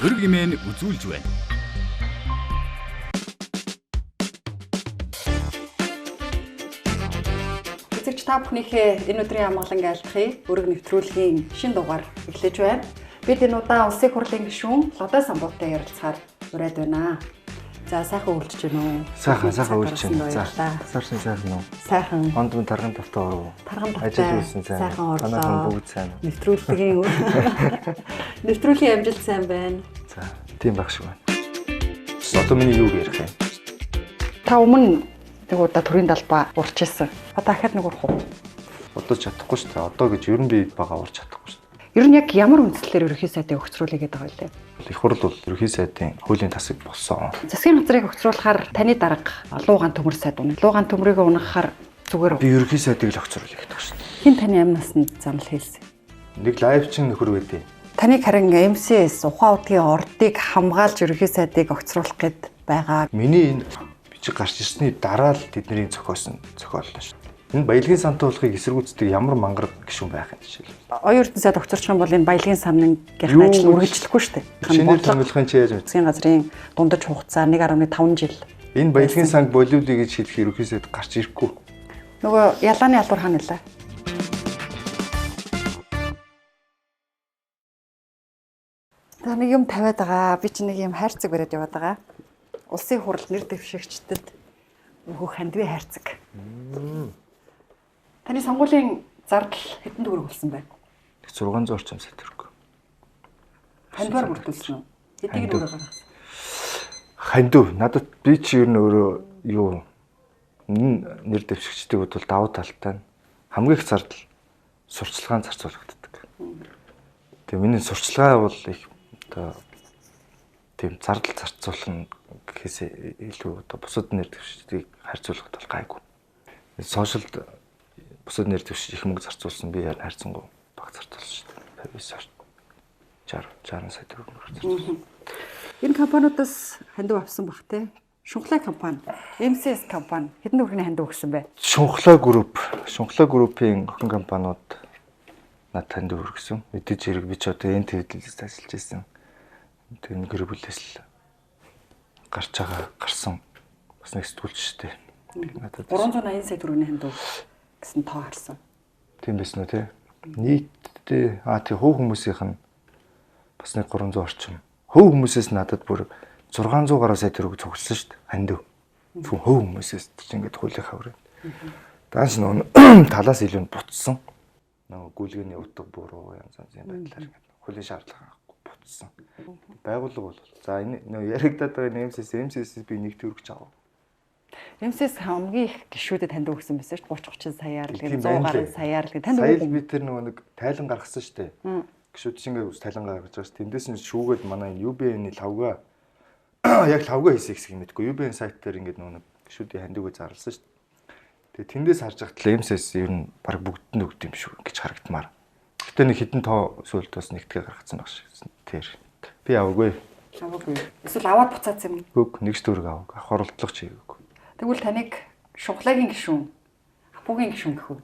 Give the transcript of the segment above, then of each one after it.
Өрг имэн үзүүлж байна. Үзэгч та бүхнийхээ энэ өдрийн амгалан айлтгахыг өрг нэвтрүүлгийн шин дугаар эхлэж байна. Бид энэ удаа Улсын хурлын гишүүн Лодой Самбуутай ярилцахаар ураад байна. За сайхан үйлчж байна уу? Сайхан сайхан үйлч байна. За баярлалаа. Сарсан сайхан уу? Сайхан. Онд минь тарган тавтай оров. Тарган тавтай. Ажил үйлсэн сайн. Сайхан орлоо. Манайхан бүгд сайн. Нэвтрүүлгийн нэвтрүүлгийн амжилт сайн байна. За тийм байх шиг байна. Одоо миний юу ярих юм? Та өмнө нэг удаа төрийн далбаа урч ирсэн. Одоо дахиад нэг урах уу? Одоо чадахгүй шүү дээ. Одоо гэж ер нь би бага урч чадахгүй шүү дээ. Ер нь яг ямар үндслээр ерөнхий сайдыг өгцрүүлээ гэдэг байгаа вэ? Их хурл бол ерөнхий сайдын хуулийн тасаг болсон. Засгийн газрыг өгцрүүлэхээр таны дарга Луугаан төмөр сайд унах. Луугаан төмрийг унахаар зүгээр үү? Би ерөнхий сайдыг л өгцрүүлээ гэдэг шүү дээ. Хин таны амнаас нь замл хийлсэн? Нэг лайв чин нөхөр байдیں۔ Таныг харин MCS ухаан удгийн ордыг хамгаалж ерөнхий сайдыг огцруулах гээд байгаа. Миний энэ бичиг гарч ирсний дараа л тэдний зохиосон зохиоллоо шүү дээ. Энэ баялагын сантай болохыг эсэргүүцдэг ямар мангар гишүүн байх юм жишээл. Оюун Эрдэнэ сайд огцорчих юм бол энэ баялагын самныхын Юу ажил гэж- үргэлжлэхгүй шүү дээ. Шинээр томилохын чи яаж мэд? Засгийн газрын дундаж хугацаа 1.5 жил. Энэ баялагын санг болиулъя гэж хэлэх ерөнхий сайд гарч ирэхгүй. Нөгөө ялааны албар хаана нэлээ? За нэг юм тавиад байгаа. Би чи нэг юм хайрцаг бариад яваад байгаа. Улсын хурал нэр дэвшигчдэд өгөх хандив хайрцаг. Таны сонгуулийн зардал хэдэн төгрөг болсон бэ? 600 орчим сая төгрөг. Хандивар бүрдүүлсэн үү? Хэдийг нь Хандив. өөрөө гаргасан? Хандив надад би чи ер нь өөрөө юу энэ нэр дэвшигчдийг бол давуу талтай нь хамгийн их зардал сурчлагаан зарцуулагддаг. Тэгээ миний сурчлагаа бол их одоо тийм зардал зарцуулна гэхээс илүү одоо бусад нэр дэвшигчдийг харьцуулахад бол гайгүй. Сошиалд бусад нэр дэвшигч их мөнгө зарцуулсан би харьцангуй бага зарцуулсан шүү дээ. 59 60 60 сая төгрөг зарцуулсан. Энэ компаниудаас хандив авсан бах те. Шунхлай компани, MCS компани хэдэн төгрөгийн хандив өгсөн бэ? Шунхлаа групп, Шунхлаа группийн охин компаниуд надад танд өргөсөн. Мэдээж хэрэг би ч одоо энэ твидлээс ажиллаж байсан. Тэр нэг гэр бүлээс л гарч байгаа, гарсан бас нэг сэтгүүлч штэ. Надад 380 сая төгрөгийн хандив гэсэн тоо харсан. тийм байсан уу те? Нийтдээ тий хувь хүмүүсийнх нь бас нэг 300 орчим. Хувь хүмүүсээс надад бүр 600 гаруй сая төгрөг цугласан штэ. Хандив. Зөвхөн хувь хүмүүсээс чинь ингээд хуулийнхаа хүрээнд. Даанч нөгөө талаас илүү буцсан. Нөгөө гүйлгээний утга буруу янз янзын байдлаар ингээд хуулийн шаардлага авахгүй буцсан. Байгууллага бол за энэ нөгөө яригадаад байгаа энэ MCS би нэг төгрөг ч аваа. MCS хамгийн их гишүүдэд хандив өгсөн байсан шүү дээ. 30 30 саяар л Тийм гэн 100 байна гаруй лээ. саяар л гэн танд Сая л өгөөгүй би тэр нөгөө нэг тайлан гаргасан шүү дээ. Гişүүд чинь ингээд ус тайлан гаргаж байгаа шүү. Тэндээс нь шүүгээд манай энэ UBN-ийн лавга яг лавга хийсэн хэсгийг мэдгүй. UBN сайт дээр ингээд нөгөө нэг гişүүдийн хандивыг зарласан шүү дээ. Тэгээ тэндээс харж байхад л MCS ер нь баг бүгд нь өгд юм шүү гэж харагдмаар. Гэтэ нэг хідэн тоо сүлд бас нэгтгэе гаргацсан баг шиг. Тэр. Би аваагүй. Аваагүй. Эсвэл аваад буцаацсан юм. Хөг нэг ч төгрөг аваагүй. Авах оролдлого ч хийгээгүй. Тэгвэл таныг Шунхлагийн гишүүн, Апугийн гишүүн гэх үү?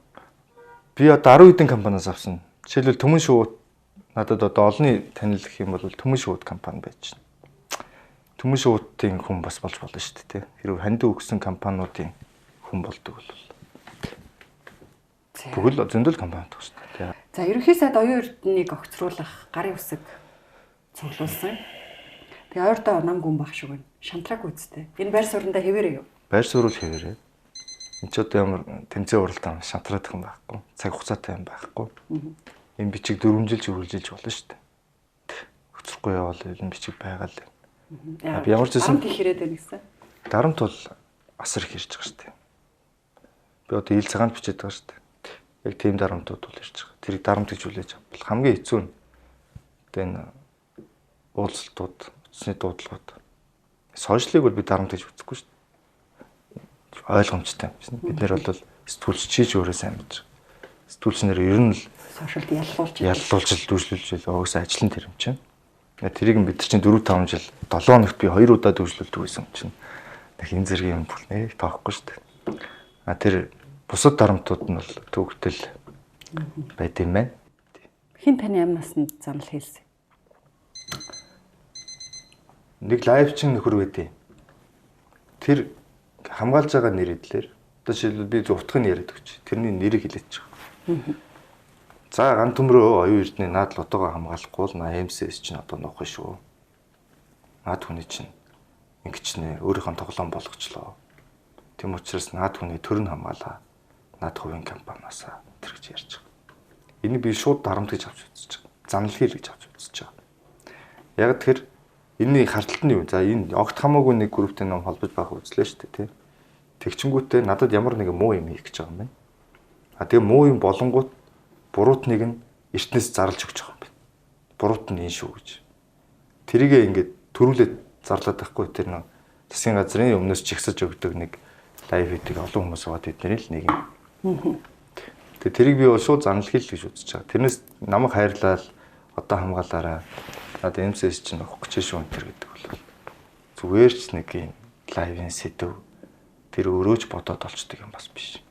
Би одоо 10 хэдэн компаниас авсан. Жишээлбэл Түмэн шувууд надад одоо олонний танил гэх юм бол Түмэн шувууд компани байж байна. Түмэн шувуудын хүн бас болж болно шүү дээ, тэ. Хэрвээ хандив өгсөн компаниудын хүн болдог бол бүхэл зөндөл компаниуд байгаа шүү дээ. тэ. За ерөнхий сайд оюун эрдэнэнийг огцруулах гарын үсэг цуглуулсан. Тэгээ ойртоо нам гүн баг шиг байна. Шантраагүй үсттэй. Энэ байр суурьндаа хэвээрээ юу? Байр суурь хэвээрээ. Энд ч одоо ямар тэмцээн уралдаан шантраадах юм байхгүй. Цаг хугацаатай юм байхгүй. Энэ бичиг дөрвөнжилж үргэлжилж болно шүү дээ. Хөцөхгүй явбал энэ бичиг байгаа л. Би ямар ч байсан- Дарамт их ирээд байна гэсэн. Дарамт бол асар их ирж байгаа шүү дээ. Би одоо ил цагаанд бичээд байгаа шүү дээ. Яг тийм дарамтууд бол ирж байгаа. Тэрийг дарамт гэж хүлээж авбал хамгийн хэцүү нь одоо энэ уулзалтууд, утасны дуудлагууд. Сошиалыг бол би дарамт гэж үзэхгүй шүү дээ. Ойлгомжтой юм. Бид нэр бол сэтгүүлч чийж өөрөө сайн мэдж байгаа. Сэтгүүлч нэр ер нь л Сошиалд яллуулж яллуулж л дүүжлүүлж л угаасаа ажил нь тэр юм чинь. Тэрийг нь бид нар чинь 4 5 жил 7 хоногт би 2 удаа дүүжлүүлдэг байсан юм чинь. Нэг энэ зэргийн юм бол нэг тоохгүй шүү дээ. А тэр бусад дарамтууд нь бол төвөгтэй байд юм байна. Хин таны амнаас нь замл хийлсэн? Нэг лайвчин нөхөр байдیں۔ Тэр хамгаалж байгаа нэр эдлэр одоо жишээлбэл би зөв утгыг яриад өгч. Тэрний нэрийг хэлээд байгаа. За ган төмрөө оюун эрдэнэ наад л одоогоо хамгаалахгүй бол наа МСС чинь одоо нуухгүй шүү. Наад хүний чинь ингэчнэ өөрийнхөө тоглоом болгочлоо. Тэм учраас наад хүний төр нь хамгаалаа. Наад хувийн компаниасаа тэр гэж ярьж байгаа. Энийг би шууд дарамт гэж авч үзэж байгаа. Занал хэл гэж авч үзэж байгаа. Яг тэр энэний харталт нь юу? За энэ огт хамаагүй нэг групптэй ном холбож байх үзлээ шүү дээ, тий. Тэгчингүүтээ надад ямар нэгэн муу юм хийх гэж байгаа юм байна. А тэгээ муу юм болонгууд буруутныг нь эртнээс зарлж өгч байгаа юм байна. Буруут нь энэ шүү гэж. Тэрийгээ ингээд төрүүлээд зарлаад байхгүй тэр нэг засгийн газрын өмнөөс жигсаж өгдөг нэг лайв хийдэг олон хүмүүс байгаа, тэдний л нэг юм. Тэгээ тэрийг би бол шууд занал хэл гэж үзэж байгаа. Тэрнээс намайг хайрлал одоо хамгаалаараа над МСС чинь авах гэж шүү энэ төр гэдэг бол зүгээр ч нэг юм лайвын сэдв тэр өрөөж бодоод олчдөг юм бас биш.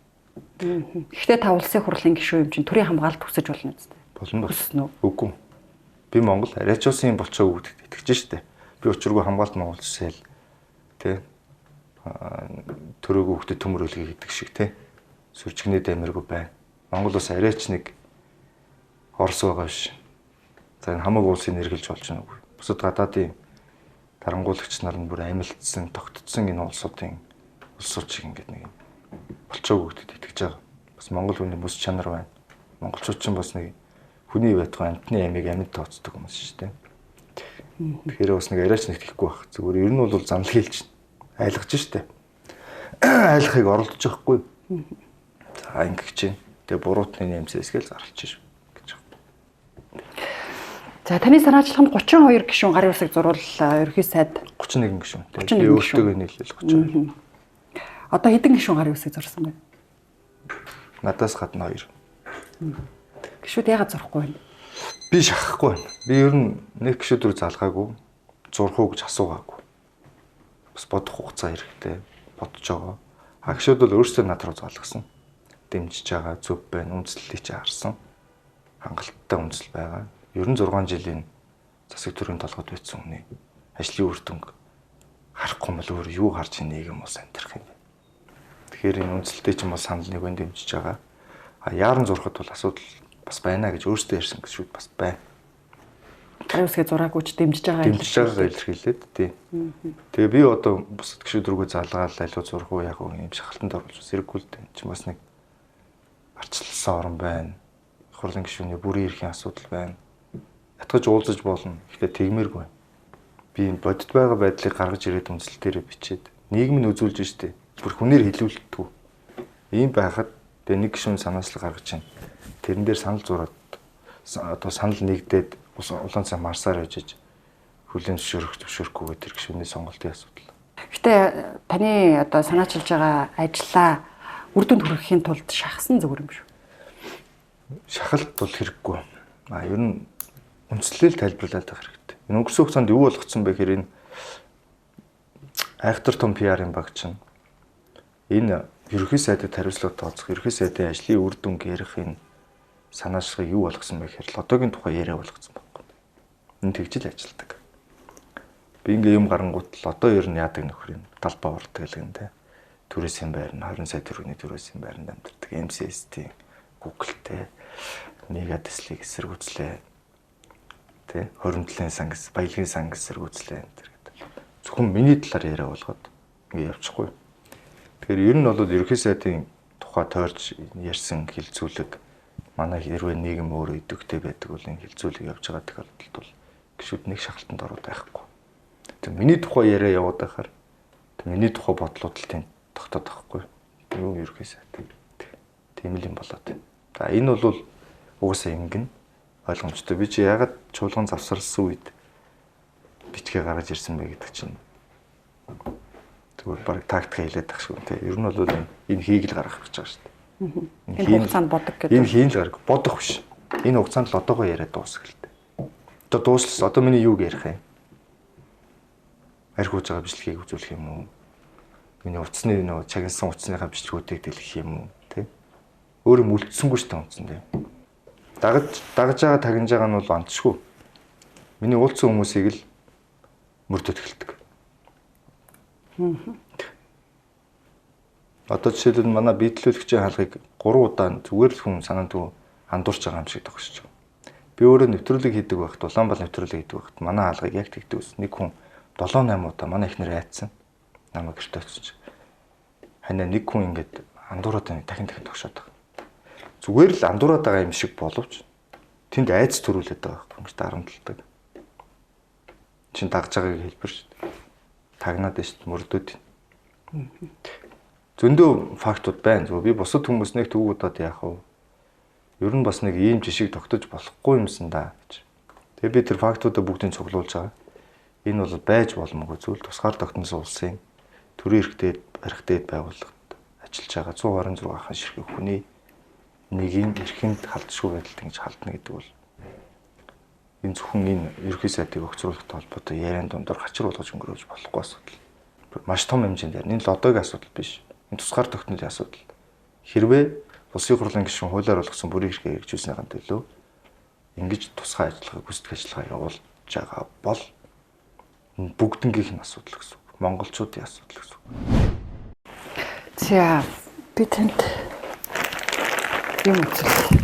Гэхдээ та улсын хурлын гишүүн юм чинь төрийн хамгаалалт хүсэж болно үстэй. Болно хүснэ үү? Үгүй. Би Монгол арайч улсын болчоогүй гэдэгт итгэж штэ. Би учиргүй хамгаалт Монгол жишээл тэ төрөөгөө хөлтөд төмөр өлгий гэдэг шиг тэ сүржигнээ даймаргүй байна. Монгол улс арайч нэг Орос байгаа биш. За энэ хамаг улсыг нэргэлж болж байна уу? Бусад гадаадын дарангуулагч нар нь бүр амилтсан, тогтцсон энэ улсуудын улсууд шиг ингээд нэг юм болчоогүй гэдэгт итгэж байгаа. Бас Монгол хүний мэс чанар байна. Монголчууд ч бас нэг хүний байтугай амтны амийг амьд тооцдог хүмүүс шүү дээ. Тэгэхээр бас нэг яриач нэг тэхгүй байх. Зүгээр ер нь бол занал хийлж айлгаж штэ. Айлхыг оролдож байхгүй. За ингэх чинь. Тэгээ буруутны нэмсээс гээл зарлж шүү гэж байна. За таны санаачлах нь 32 гишүүн гарын үсэг зурвал ерөнхий сайд 31 гишүүн. Тэгээ би өөртөө нийлэл 32. Одоо хэдэн гишүүн гарын үсэг зурсан бэ? Надаас гадна 2. Гишүүд яагаад зурхгүй байна? Би шахахгүй байна. Би ер нь нэг гишүүд рүү залгаагүй, зурх уу гэж асуугаагүй. Бас бодох хугацаа хэрэгтэй. Бодож байгаа. А гишүүд бол өөрсдөө над руу залгасан. Дэмжиж байгаа, зөв байна, үндэслэлийг чи харсан. Хангалттай үндэслэл байгаа. Ер нь 6 жилийн засаг төрийн толгойд байсан хүний ажлын үр дүнг харахгүй бол өөр юу харж нийгэм ус амьдрах юм бэ? Тэгэхээр энэ үндэслэлтэй ч юм уу санал нэг нь дэмжиж байгаа. А яаран зурхад бол асуудал бас байна гэж өөрсдөө ярьсан гişүүд бас байна. Гарын үсгээ зураагүй ч дэмжиж байгаа дэмжиж байгаагаа илэрхийлээд тий. Тэгээ би одоо бусад гişүүд рүүгээ залгаал алиу зурх уу яг уу юм шахалтанд оруулж бас хэрэггүй л дээ. Чи бас нэг арчилсан орн байна. Хурлын гишүүний бүрийн эрхийн асуудал байна. Ятгаж уулзаж болно. Гэхдээ тэгмээргүй. Би энэ бодит байгаа байдлыг гаргаж ирээд үндэслэл дээрээ бичээд нийгэм нь үзүүлж штэ. Бүр хүнээр хэлүүлдэггүй. Ийм байхад тэгээ нэг гишүүн санаачлал гаргаж байна. Тэрэн дээр санал зураад одоо санал нэгдээд улаан цай марсаар яжиж хүлээн зөвшөөрөх зөвшөөрөхгүйгээ тэр гишүүний сонголтын асуудал. Гэтэ таны одоо санаачилж байгаа ажлаа үр дүнд хүрэхийн тулд шахсан зүгээр юм шүү. Шахалт бол хэрэггүй. А ер нь үндслэл тайлбарлаад байх хэрэгтэй. Энэ өнгөрсөн хугацаанд юу болгоцсон бэ гэхээр энэ айхтар том PR-ын баг чинь энэ ерөнхий сайдад хариуцлага тооцох, ерөнхий сайдын ажлын үр дүнг ярих энэ санаачлагыг юу болгосон бэ гэхээр лодогийн тухай яриа болгоцсон байхгүй. Энэ тэгж л ажилтдаг. Би ингээ юм гарангуут л одоо ер нь яадаг нөхөр юм талбай урддаг л гэнэ те. Түрээсийн байр нь 20 сая төгрөгийн түрээсийн байранд амьдардаг. MCS-ийн Google-тэй нэг адэслийг эсэргүүцлээ. Тэ хоримтлын сангас, баялагын сангас эсэргүүцлээ энэ төр гэдэг. Зөвхөн миний талаар яриа болгоод ингээ явчихгүй. Тэгэхээр ер нь бол ерөнхий сайдын тухай тойрч ярьсан хилцүүлэг манай хэрвээ нийгэм өөрөө идэвхтэй байдаг бол энэ хилцүүлэг явж байгаа тохиолдолд бол гişүүд нэг шахалтанд ороод байхгүй. Тэг миний тухай яриа яваад байхаар тэг миний тухай бодлууд л тийм тогтоод байхгүй. Юу ерөнхий сайд. Тийм л юм болоод. За энэ бол угаасаа ингэн ойлгомжтой. Би чи ягаад чуулган завсарласан үед бичгээ гаргаж ирсэн бэ гэдэг чинь зүгээр баг тактик хэлээд байх шиг үү те. Ер нь бол энэ хийг л гаргах гэж байгаа шүү дээ. Энэ хугацаанд бодох гэдэг. Энэ хийн л гарг бодох биш. Энэ хугацаанд л одоогоо яриад дуусгал л дээ. Одоо дууслаа. Одоо миний юуг ярих юм? Арх ууж байгаа бичлэгийг үзүүлэх юм уу? Миний утасны нөө чагнасан утасныхаа бичлэгүүдийг дэлгэх юм уу? Тэ? Өөр юм үлдсэнгүй шүү дээ утсан дээр. Дагаж байгаа тагнаж байгаа нь бол онцшгүй. Миний уулзсан хүмүүсийг л мөрдөд эхэлдэг. Одоо жишээлбэл манай биедлүүлэгчийн хаалгыг 3 удаа зүгээр л хүн санаанд андуурч байгаа юм шиг тогсож байгаа. Би өөрөө нэвтрүүлэг хийдэг байхад, Улаанбаатар нэвтрүүлэг хийдэг байхад манай хаалгыг яг тэгдэг ус. Нэг хүн 7 8 удаа манай эхнэр айдсан. Намайг гэрте очиж. Ханаа нэг хүн ингээд андуураад байна, дахин дахин тогшоод байгаа. Зүгээр л андуураад байгаа юм шиг боловч тэнд айц төрүүлээд байгаа байхгүй ингэж дарамталдаг. Чин дагж байгааг хэлбэр шүү дээ. Тагнаад байна шүү дээ, мөрдөд. Зөндөө фактууд байна. Зүгээр би бусад хүмүүс нэг төвөг удаад яах вэ? Ер нь бас нэг ийм жишг тогтож болохгүй юмсан да гэж. Тэгээ би тэр фактуудаа бүгдийг цуглуулж байгаа. Энэ бол байж боломгүй зүйл, тусгаар тогтносон улсын төрийн эрхтэй барих дээд байгууллагад ажиллаж байгаа 126 хаан ширхэг хүний нэгийн эрхэнд халдшгүй байдалд ингэж халдна гэдэг бол энэ зөвхөн энэ ерөнхий сайдыг өгцрүүлэхтэй холбоотой яриан дундор хачир болгож өнгөрөөж болохгүй асуудал. Маш том хэмжээнд ярина. Энэ л одоогийн асуудал биш. Энэ тусгаар тогтнолын асуудал. Хэрвээ улсын хурлын гишүүн хуулиар болгосон бүрийн эрхээ хэрэгжүүлснийхэн төлөө ингэж тусгай ажиллагаа, гүйцэтгэх ажиллагаа явуулж байгаа бол бүгднгийнх нь асуудал гэсэн үг. Монголчуудын асуудал гэсэн үг. За, би танд юм үзүүлье.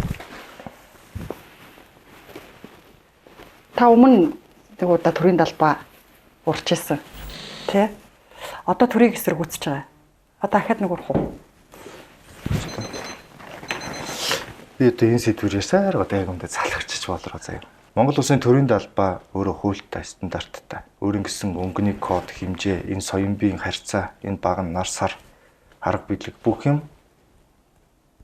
Та өмнө нэг удаа төрийн далбаа урч ирсэн. Тэ? Одоо төрийг эсэргүүцэж байгаа. Одоо ахаад нэг урах уу? Би одоо энэ сэдвэр ярьсаар одоо яг үндэ залхарчиж болроо заяа. Монгол улсын төрийн далбаа өөрөө хуультай, стандарттай. Өөрийн гэсэн өнгөний код, хэмжээ, энэ соён биеийн харьцаа, энэ баг нь нар сар, арга бидлэг бүх юм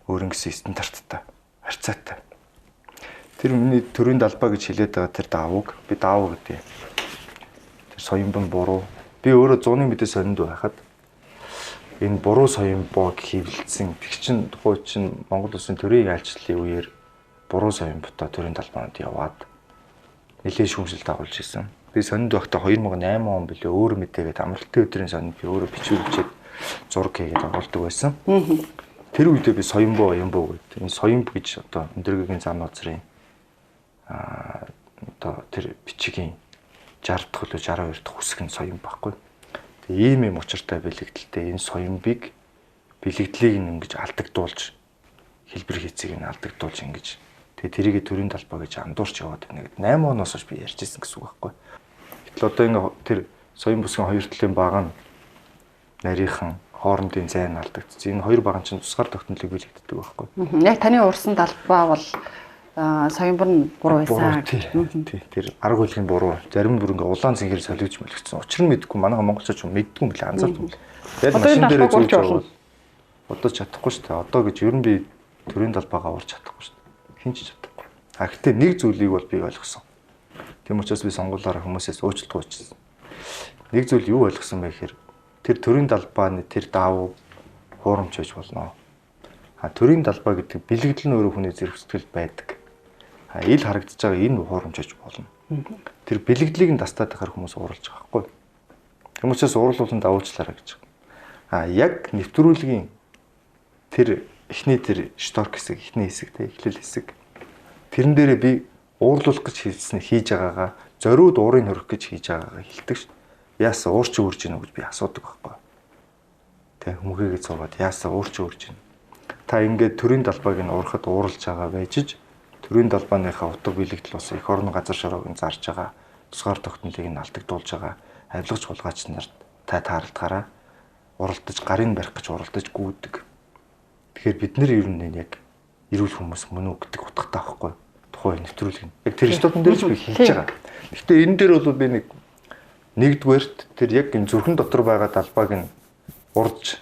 өөрийн гэсэн стандарттай, харьцаатай. Тэр миний төрийн далбаа гэж хэлээд байгаа тэр даавууг би даавуу гэдэг. Тэр соён бие буруу. Би өөрөө зууны мэдээ сонинд байхад энэ буруу соён боог хэвлэлсэн. Тэг чин тухай чин Монгол улсын төрийн айлчлалын үеэр буруу соён бутаа төрийн далбаанд яваад нэлээд шүүмжил дагуулж ирсэн. Би сонинд байхдаа 2008 он билээ өөр мэдээгээд амралтын өдрийн сонинд би өөрөө бичвэр бичээд зураг хийгээд оруулдаг байсан. Тэр үедээ би соёнбоо оёнбоо гэдэг. Энэ соёнб гэж одоо өндөргийн зам ноцрын одоо тэр бичгийн 60 дахь үлээ 62 дахь үсэг нь соён байхгүй. Тэгээ ийм юм учиртай бэлэгдэлтэй энэ соёнбыг бэлэгдлийг нь ингэж алдагдуулж хэлбэр хийцийг нь алдагдуулж ингэж тэгээ тэрийг төрийн талбай гэж андуурч яваад байна гэд 8 оноос хойш би ярьж ирсэн гэсэн үг байхгүй. Гэтэл одоо ингэ тэр соён бүсгийн хоёр талын баг нь нарийнхан хоорондын зайн алдагдсан. Энэ хоёр баг нь чинь тусгаар тогтнолыг бэлэгддэг байхгүй. Яг таны урсан далбай бол соёнбор нь буруу байсан. Тий, тэр арга хөлгийн буруу. Зарим бүр ингээ улаан цэнхэр солигдож мөлөгдсөн. Учир нь мэдгүй манайха монголчууд ч мэдгүй юм билээ анзаарч юм. Яг машин дээр зүүж явбал одоо чадахгүй шүү дээ. Одоо гэж ер нь би төрийн далбаагаа уурч чадахгүй шүү дээ. Хин ч чадахгүй. А гэтээ нэг зүйлийг бол би ойлгосон. Тийм учраас би сонгуулаараа хүмүүсээс уучлалт гуйчихсан. Нэг зүйл юу ойлгосон бэ гэхээр тэр төрийн далбааны тэр даавуу хуурамч байж болно. А төрийн далбаа гэдэг бэлэгдэл нь өөрөө хүний зэрэг сэтгэл байдаг. Ил харагдаж байгаа энэ хуурамч байж болно. Тэр бэлэгдлийг нь дастаад байхаар хүмүүс ууралж байгаа байхгүй. Тийм учраас уурлуулан давуулчлаарай гэж. А яг нэвтрүүлгийн тэр эхний тэр шторк хэсэг, эхний хэсэг те, эхлэл хэсэг. Тэрэн дээрээ би уурлуулах гэж хийсэн хийж байгаагаа зориуд уурыг хөрөх гэж хийж байгаагаа хэлдэг ш. Яасан уурч өөрж гинэ гэж би асуудаг байхгүй. Тэ хүмүүгээгээ цуугаад яасан уурч өөрж гинэ. Та ингээд төрийн далбайг нь уурахад ууралж байгаа байжиж төрийн далбааныхаа утга бэлэгдэл бас эх орон газар шороог нь зарж байгаа, тусгаар тогтнолыг нь алдагдуулж байгаа авилгач хулгайч нарт та таарлтгаараа уралдаж гарын барих гэж уралдаж гүйдэг. Тэгэхээр бид нэр ер нь яг эрүүл хүмүүс мөн үү гэдэг утгатай байхгүй тухайн нэвтрүүлэг нь. Яг тэр стопн дээр ч би хэлж байгаа. Гэхдээ энэ дээр бол би нэг нэгдүгээрт тэр яг энэ зүрхэн дотор байгаа далбааг нь урж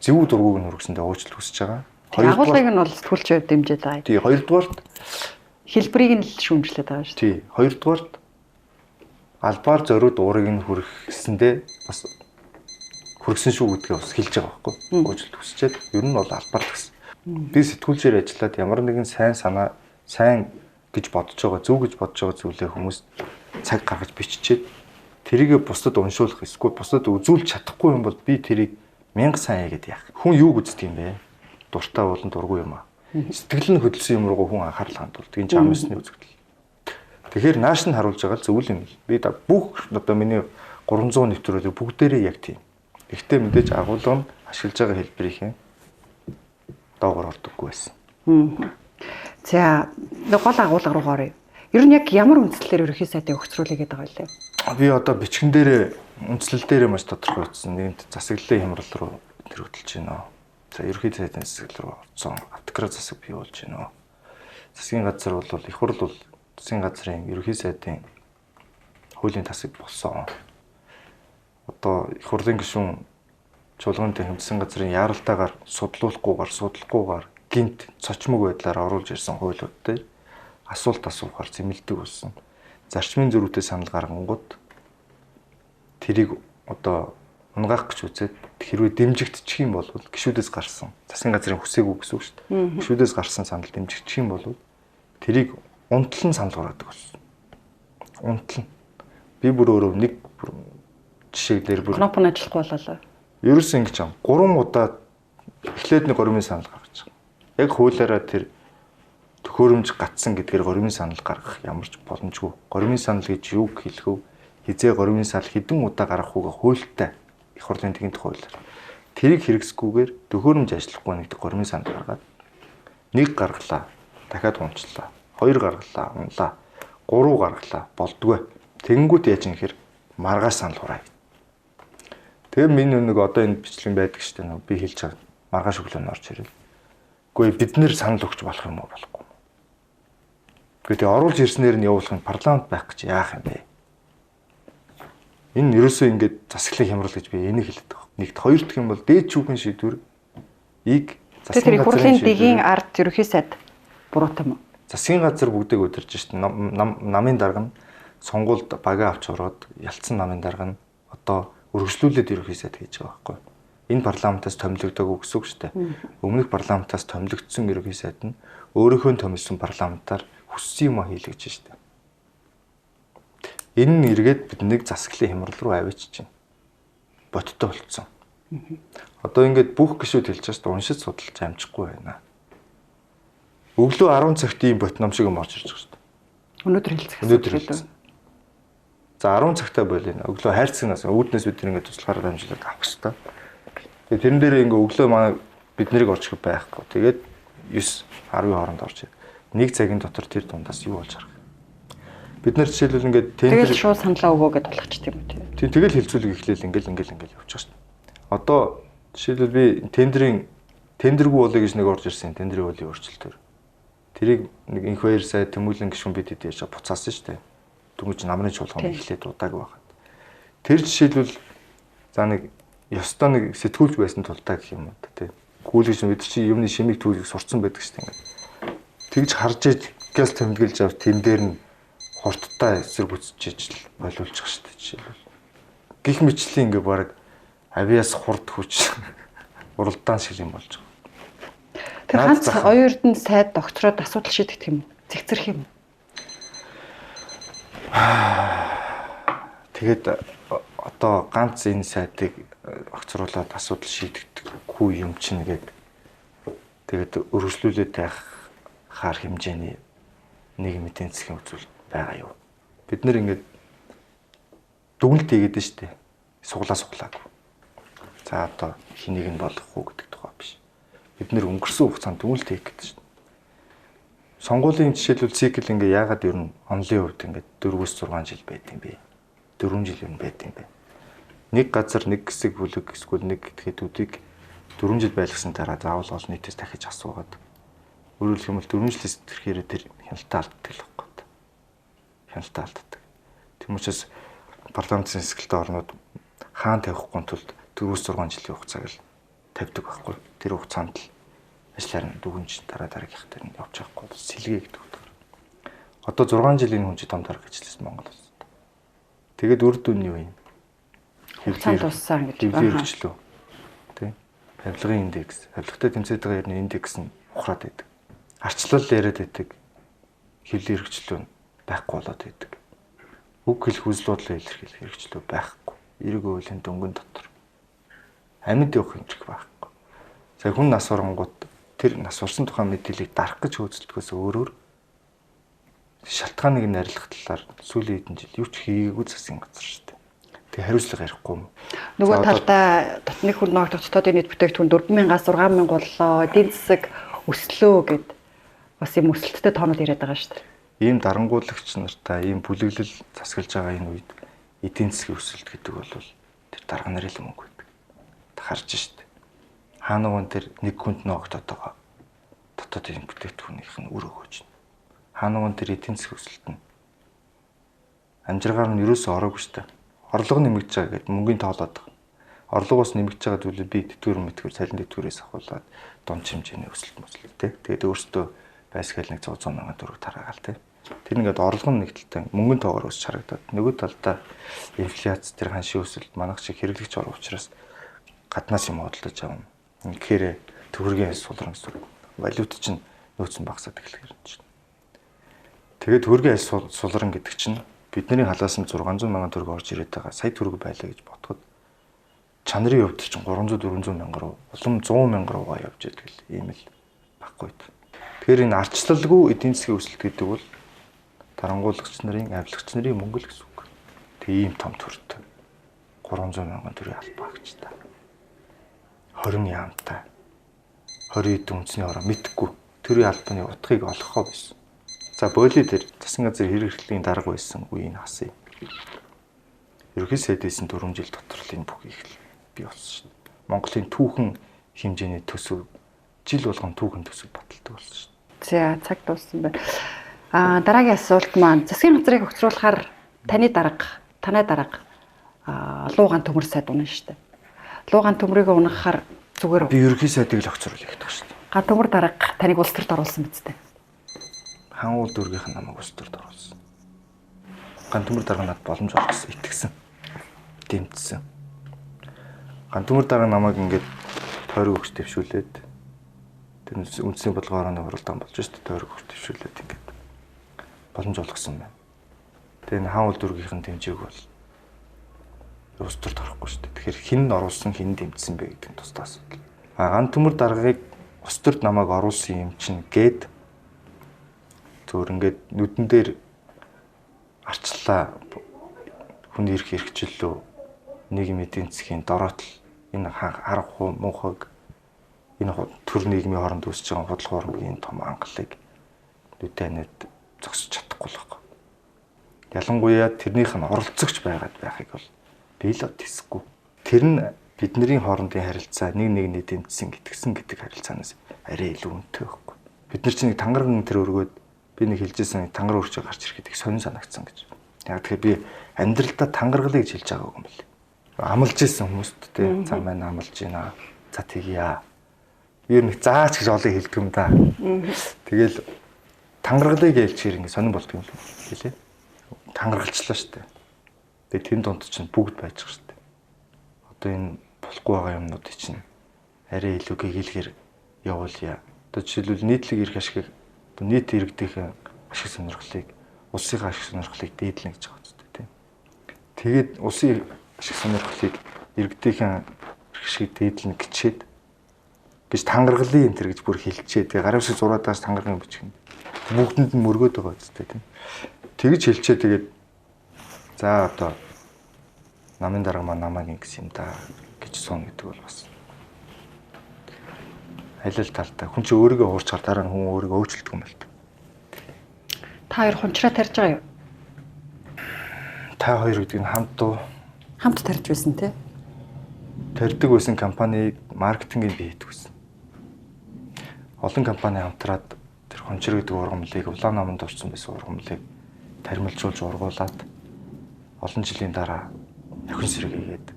зөв дургуг нь хүргэсэндээ уучлалт хүсэж байгаа. Агуулгыг нь бол сэтгүүлч дэмжиж байгаа. Тий, хоёрдугаарт хэлбэрийг нь л шүүмжлээд байгаа шүү дээ. Тий, хоёрдугаарт албаар зориуд уурыг нь хүргэсэндээ бас хүргэсэн шүү гэдгээ бас хэлж байгаа байхгүй. Уучлалт хүсчээд ер нь бол албаар л гэсэн. Би сэтгүүлчээр ажиллаад ямар нэгэн сайн санаа, сайн гэж бодож байгаа, зөв гэж бодож байгаа зүйлээ хүмүүс цаг гаргаж биччихээд тэрийгэ бусдад уншуулах эсвэл бусдад үзүүлж чадахгүй юм бол би тэрийг мянга сайн хийгээд яах. Хүн юу үздэг юм бэ? Дуртай болон дургүй юм аа. Сэтгэл нь хөдөлсөн юм руу хүн анхаарал хандуулдаг. Энэ жам ёсны үзэгдэл. Тэгэхээр нааш нь харуулж байгаа л зөв юм. Би бүх одоо миний 300 нэвтрүүлэг бүгдээрээ яг тийм. Гэхдээ мэдээж агуулга нь ашиглаж байгаа хэлбэрийн доогоор ордоггүй байсан. За гол агуулга руу оръё. Ер нь яг ямар үндслээр ерөнхий сайдыг өгцрүүлээ гэдэг байгаа лээ? Би одоо бичгэн дээрээ үндслэл дээрээ маш тодорхой утсан. Нэгэнт засаглалын хямрал руу тэр хөтөлж байна. За ерөнхий сайдын засаглал руу орсон. Автократ засаг бий болж байна. Засгийн газар бол их хурл бол засгийн газрын ерөнхий сайдын хуулийн тасаг болсон. Одоо их хурлын гишүүн чуулганы танхим засгийн газрын яаралтайгаар судлахгүйгээр гинт цочмог байдлаар оруулж ирсэн хуулиуд дээр асуулт асуухаар зэмлдэг болсон. Зарчмын зөрүүтэй санал гаргангууд тэрийг одоо унгаах гэж үзээд хэрвээ дэмжигдчих юм бол гишүүдээс гарсан засгийн газрын хүсээгүй гэсэн үг шүү дээ. Гишүүдээс гарсан санал дэмжигдчих юм бол тэрийг унтлан санал гаргадаг болсон. Унтлан. Би бүр өөрөө нэг жишээ дээр бүр кноп нь ажиллахгүй болоо. Ерөөсөн ингэж юм. 3 удаа эхлээд нэг горимын санал гаргаж байгаа. Яг хуулиараа тэр төхөөрөмж гатсан гэдгээр горимын санал гаргах ямар ч боломжгүй. Горимын санал гэж юу хэлэх вэ? Хизээ горимын санал хэдэн удаа гаргах үгээ хуультай их хурлын тэгэнт хуулиар. Тэрийг хэрэгсэхгүйгээр төхөөрөмж ажиллахгүй нэгдэг горимын санал гаргаад нэг гаргалаа. Дахиад унчлаа. 2 гаргалаа, унлаа. 3 гаргалаа, болдгоо. Тэгэнгүүт яаж юм хэр маргааш санал хураая. Тэгээ миний нэг одоо энэ бичлэг байдаг шүү дээ. Би хэлж байгаа. Маргааш өглөө нь орж ирэл. Үгүй бид нэр санал өгч болох юм уу болохгүй. Гэхдээ оруулж ирснээр нь явуулах нь парламент байх гэж яах юм бэ? Энэ ерөөсөө ингээд засаглалын хямрал гэж би энийг хэлээд байгаа. Нэгт хоёр дахь юм бол дээд шүүхийн шийдвэр ийг засгийн газрын дэгийн ард ерөнхий сайд буруутай юм уу? Засгийн газар бүгдийг удирж шít. Намын дарга нь сонгуульд багаа авч ороод ялцсан намын дарга нь одоо өргөжлүүлээд ерөнхий сайд хийж байгаа байхгүй. Энэ парламентаас томилогдоогүй гэсэн үг шүү дээ. Өмнөх парламентаас томилогдсон ерөнхий сайд нь өөрийнхөө томилсон парламентаар хүссэн юм а хийлгэж шүү дээ. Энэ нь эргээд биднийг засаглалын хямрал руу авчиж байна. Боттой болцсон. Одоо ингээд бүх гишүүд хэлж байгаа шүү дээ. Уншиж судалж амжихгүй байна. Өглөө 10 цагт ийм бот ном шиг юм орж ирж байгаа шүү дээ. Өнөөдөр хэлцэх. Өнөөдөр хэлцэх. За 10 цагтаа болино. Өглөө хайрцагнаас үүднээс бид ингээд туслахаар дамжуулаад авах хэрэгтэй. Тэгээ тэрэн дээр ингээ өглөө манай бид нарыг орчих байхгүй. Тэгээд 9 10-ийн хооронд орж ирээ. Нэг цагийн дотор тэр дундаас юу болж харах. Бид нар жишээлбэл ингээд тендер тэгэл шууд саналаа өгөө гэдээ болгочих юм уу тий. Тэгэл хилцүүлэг эхлээл ингээл явчих шээ. Одоо жишээлбэл би тендергүй болъё гэж нэг орж ирсэн. Тендрийн хуулийн өөрчлөлтөөр. Тэрийг нэг инх баяр сай Тэмүүлэн гишүүн бид хэд яаж буцаасан шүү дээ. Дөнгөж намрын чуулган эхлээд удаагүй байхад. Тэр жишээлбэл за нэг ёстой нэг сэтгүүлж байсан тултаа гэх юм уу тий. Гүйлгэж бид чи юмны шимийг түүхийг сурцсан байдаг шүү дээ ингээд. Тэгж харж иж газ тэмдэглэж авч тэн дээр нь хурдтай эсэргүүцэж ижил болиулчих шүү дээ жишээлбэл. Гэх мэтлийн ингээ баг авиас хурд хүч уралдаан шиг юм болж байгаа. Тэр ганц оюун эрдэнэ сайд доктороод асуудал шийдэх юм уу? Зэгцэрх юм уу? Тэгээд одоо ганц энэ сайдыг огцруулаад асуудал шийдэгдэхгүй юм чинь гээд тэгээд өргөжлүүлээд байх хаар хэмжээний нийгэм эдийн засгийн үзүүлэлт байгаа юу? Бид нэр ингээд дүгнэлт хийгээд нь штэ. Суглаа суглаагүй. За одоо хэнийг нь болгох уу гэдэг тухай биш. Бид нэр өнгөрсөн хугацаанд дүгнэлт хийх гэдэг шин. Сонгуулийн жишээлбэл цикл ингээ яагаад ер нь онлын хувьд ингээд 4-6 жил байд юм бэ? 4 жил ер нь байд юм бэ? Нэг газар нэг хэсэг бүлэг эсвэл нэг гэдгийг 4 жил байлгасан дараа заавал олон нийтээс дахиж асуугаад өөрөөр хэлбэл 4 жилээс тэрхээр тэр хяналтаа алддаг л байхгүй. Хяналтаа алддаг. Тийм учраас парламентын хэсгэлтэй орнууд хаан тавихгүй тулд 4-6 жилийн хугацааг л тавьдаг байхгүй. Тэр хугацаанд л ажиллаар нь дүгнж дараа дараагийнх дээр нь явж байгаа байхгүй. Сэлгээ гэдэг утгаар. Одоо 6 жилийн хүн чи том дарга ажилласан Монгол улсад. Тэгээд үр дүн нь юу юм? Хэвлэл туссан гэж байна. Хэрэгчлөө. Тэ? Авилгын индекс, авилгатай тэмцээд байгаа ерний индекс нь ухраад байдаг. Арчлал яриад байдаг. Хэвлэл хэрэгчлөө нь байхгүй болоод байдаг. Үг хэлэх үзэл бодлоо илэрхийлэх хэрэгчлөө байхгүй. Эрэг өвлийн дөнгөн дотор амьд явах хэмжих байхгүй. За хүн нас оронгууд тэр нас орсон тухайн мэдээллийг дарах гэж хөөцөлдөхөөс өөрөөр шалтгааныг нь арилгах талаар сүүлийн хэдэн жил юу ч хийгээгүй засгийн газар шүү дээ. Тэг хариуцлага ярихгүй юм. Нөгөө талдаа дотны хүн ногдох дотоодын нийт бүтээгдэхүүн 4000-аас 6000 боллоо. Эдийн засаг өслөө гэд бас юм өсөлттэй тоонууд яриад байгаа шүү дээ. Ийм дарангуулагч нартай ийм бүлэглэл засаглаж байгаа энэ үед эдийн засгийн өсөлт гэдэг бол тэр дарга нарын л мөнгө байдаг. Харж штт. Хаана нэгэн тэр нэг хүнд ногдоод байгаа дотоодын бүтээгдэхүүнийх нь үр өгөөж нь. Хаана нэгэн тэр эдийн засгийн өсөлт нь амжиргаар нь ерөөсөө ороогүй штт. Орлого нэмэгдэж байгаа гэдээ мөнгөний тоолоод байгаа. Орлогоос нэмэгдэж байгаа зүйлээ би тэтгэвэр мэтгэвэр цалин тэтгэврээс ахуулаад дунд хэмжээний өсөлт мөсөлт тий. Тэгээд өөртөө байсгаал нэг 100 мянган төгрөг тараагаал тий. Тэр ингээд орлого нь нэг талтай мөнгөн тоогоор өсч харагдаад нөгөө талдаа инфляц тэр ханшийн өсөлт манайх шиг хэрэглэгч орон учраас гаднаас юм худалдаж авна. Үнэхээр төгрөгийн сулран гэсэн үг. Валют чинь нөөц нь багасаад эхлэхээр чинь. Тэгээд төгрөгийн сулран гэдэг чинь бидний халаасан 600 мянган төгрөг орж ирээд байгаа. Сая төгрөг байлаа гэж бодоход чанарын хувьд чинь 300 400 мянга руу улам 100 мянга руугаа явж идэг л ийм л баггүй. Тэгэхээр энэ арчлалгүй эдийн засгийн өсөлт гэдэг бол дарангуулагч нарын, авилгач нарын мөнгө л гэсэн үг. Тэг ийм том төрт 300 мянган төгрөгийн албаа гэж та. 20 яамтай. 20 хэдэн үндэсний ороо мэдхгүй төрийн албаны утгыг олгохоо байсан. За боли дээр засгийн газрын хэрэг эрхлэлийн дарга байсан үеийг хасъя. Ерөнхий сайд байсан 4 жил дотор л энэ бүх их бий болсон шин. Монголын түүхэн хэмжээний төсөв жил болгон түүхэн төсөв баталдаг болсон шин. За цаг дууссан байна. Дараагийн асуулт маань засгийн газрыг хөгцруулахаар таны дарга, танай дарга луугаан төмөр сайд унана шүү дээ. Луугаан төмрийг унахаар зүгээр үү? Би ерөнхий сайдыг л хөгцруулах гэдэг шүү дээ. Ган төмөр дарга таныг улс төрд оруулсан биз дээ. Хан уул дүүргийнх нь намайг улс төрд оруулсан. Ган төмөр дарга надад боломж олгосон, итгэсэн, дэмжсэн. Ган төмөр дарга намайг ингээд тойрог өгч дэвшүүлээд тэр үндэсний бодлогын орооны хуралдаан болж шүү дээ. Тойрог өгч дэвшүүлээд ингээд боломж олгосон байна. Тэгээ энэ хаан уул дүүргийнх нь дэмжээг бол улс төрд орохгүй шүү дээ. Тэгэхээр хэн нь оруулсан, хэн дэмжсэн бэ гэдэг нь тусдаа асуудал. Ган төмөр даргаыг улс төрд намайг оруулсан юм чинь гээд зөвөр ингээд нүдэн дээр арчлаа хүний эрх эрхчлөө нийгэм эдийн засгийн дороотл энэ харах муухайг энэ төр нийгмийн хооронд үүсэж байгаа худал хуурмгийн том ангалыг нүдэн нүд зогсож чадахгүй л байхгүй. Ялангуяа тэрнийх нь оролцогч байгаад байхыг бол би л тэсэхгүй. Тэр нь бидний хоорондын харилцаа нэг нэгний дэмжсэн гэтгсэн гэдэг харилцаанаас арай илүү үнэтэй байхгүй. Бид нар чинь нэг тангаран тэр өргөөд би нэг хэлжсэн тангар өрчөө гарч ирэхэд их сонин санагдсан гэж. Яг тэгэхээр би амьдралдаа тангаргалыг хэлж байгаагүй юм бэл. Амлаж исэн хүмүүст те за маань амлаж байна. За тэгье. Би ер нь заач гэж олон хэлдэг юм да. Тэгэл тангаргалыг хэлчихээр ингэ сонин болдго юм лээ. Тангаргалчлаа шүү дээ. Тэгээ тэн дунд чинь бүгд байж байгаа шүү дээ. Одоо энэ болохгүй байгаа юмнуудыг чинь арай илүү гэгээлгээр явуулъя. Одоо жишээлбэл нийтлэг эрх ашиг одоо нийт иргэдийн ашиг сонирхлыг улсын ашиг сонирхлыг дээдлэн гэж байгаа үстэй тийм. Тэгээд улсын ашиг сонирхлыг иргэдийн эрх ашиг дээдлэн гэчээд гэж тангаргалын энэ төр гэж бүр хэлчээ. Тэгээ гарын үсэг зураад байгаас тангаргын бичих юм. Бүгдэнд нь мөргөөд байгаа үстэй тийм. Тэгж хэлчээ тэгээд за одоо намын дарга маань намайг ингэсэн юм да гэж суuna гэдэг бол бас аль аль талтай хүн чинь өөрийгөө хуурчаар дараа нь хүн өөрийгөө өөрчилдөг юм байна. Та хоёр хунчраа тарьж байгаа юу? Та хоёр гэдэг нь хамт уу? Хамт тарьж байсан тий? Тарьдаг байсан компани маркетингийг би хийдэг байсан. Олон компани хамтраад тэр хунчир гэдэг ургамлыг улаан номонд орсон байсан ургамлыг таримлжуулж ургуулад олон жилийн дараа охин сэрэг хийгээд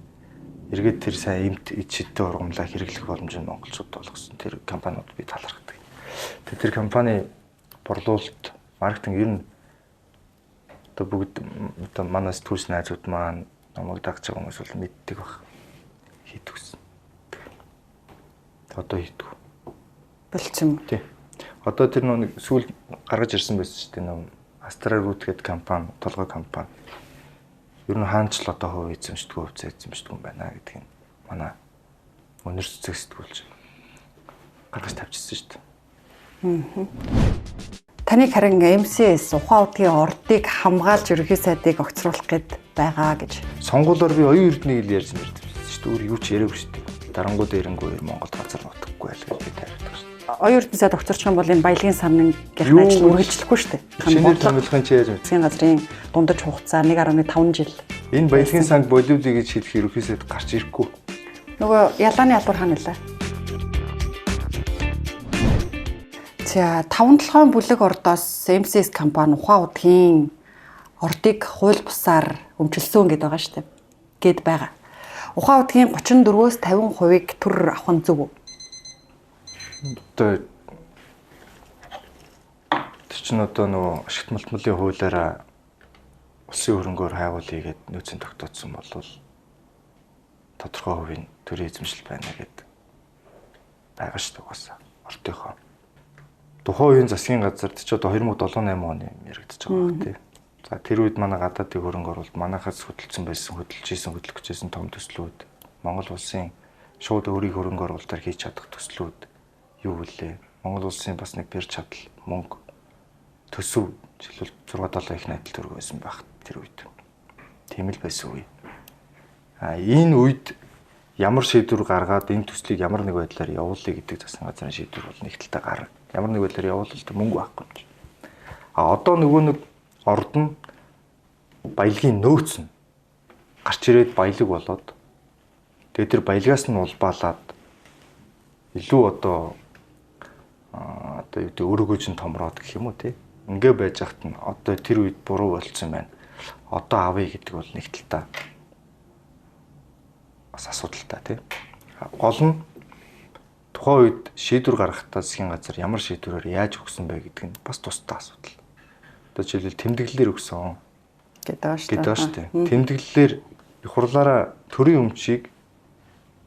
эргээд тэр сайн эмт ид шидтэй ургамлаа хэрэглэх боломжийг монголчуудад олгосон. Тэр компаниуд би талархдаг. Тэр компани борлуулалт, маркетинг ер нь одоо бүгд одоо манай сэтгүүлч найзууд маань намайг дагж байгаа хүмүүс бол мэддэг баг. Хийдэг гэсэн. Одоо хийдэг. Болцсон юм. Тий. Одоо тэр нэг сүүл гаргаж ирсэн байсан шүү дээ. Нэг Astra Root гэдэг компани, толгой компани. Ер нь хаанч л одоо хувь эзэмшдэг, хувьцаа эзэмшдэг юм байна гэдгийг манай өнөр цэцэг сэтгүүлч гаргаж тавьчихсан шүү дээ. Таныг харин MCS ухаан удгийн ордыг хамгаалж ерөнхий сайдыг огцруулах гээд байгаа гэж. Сонгуулиар би оюун эрднийг л ярьж нэрдсэн шүү дээ. Өөр юу ч яриаггүй шүү дээ. Дарангууд эрэнгүү Монгол газар нутаггүй байл гэж би тайрдаг шүү дээ. Оюун эрдэнэ сайд огцорчих юм бол энэ баялагын самнгийнхны ажил үргэлжлэхгүй шүү дээ. Шинээр томилохын чи яаж мэд? Засгийн газрын дундаж хугацаа 1.5 жил. Энэ баялагын санг болиулъя гэж хэлэх ерөнхий сайд гарч ирэхгүй. Нөгөө ялааны албар хаана нэлээ? За 5-7 бүлэг ордоос MCS компани ухаан удгийн ордыг хууль бусаар өмчилсөн гэдээ байгаа шүү дээ. Гэд байгаа. Ухаан удгийн 34-өөс 50%-ыг төр авах нь зөв үү? Одоо тэр чинь одоо нөгөө ашигт малтмалын хуулиараа улсын хөрөнгөөр хайгуулъя гэд нөөцийн тогтооцсон бол тодорхой хувийн төрийн эзэмшил байна гэд байгаа шүү дээ угаасаа. Ордынхоо. Тухайн үеийн засгийн газар ч одоо 2007-8 оны яригдчих байгаа хэрэг тий. За тэр үед манай гадаадын хөрөнгө оруулалт манайхаас хөдөлсөн байсан, хөдөлж исэн, хөдлөх гэжсэн том төслүүд, Монгол улсын шууд өөрийн хөрөнгө оруулалтаар хийж чадах төслүүд юу вүлээ? Монгол улсын бас нэг бэр чадал, мөнгө, төсөв жишээлбэл 6 7 их найдал төгрөг байсан байх тэр үед. Тийм л байсан үе. А энэ үед ямар шийдвэр гаргаад энэ төслийг ямар нэг байдлаар явуулъя гэдэг засгийн газрын шийдвэр бол нэг талдаа гарна. Ямар нэг байдлаар явуулалт мөнгө байхгүй юм чи. А одоо нөгөө нэг орд нь баялагын нөөц нь гарч ирээд баялаг болоод тэгээд тэр баялагаас нь улбаалаад илүү одоо юу гэдэг өргөж нь томроод гэх юм уу тий. Ингээ байж хат нь одоо тэр үед буруу болцсон байна. Одоо авъя гэдэг бол нэг талдаа бас асуудалтай тий. Гол нь тухайн үед шийдвэр гаргахдаа засгийн газар ямар шийдвэрээр яаж өгсөн бэ гэдэг нь бас тусдаа асуудал. Одоо жишээлбэл тэмдэглэлээр өгсөн гэдэг байгаа шүү дээ. Тэмдэглэлээр их хурлаараа төрийн өмчийг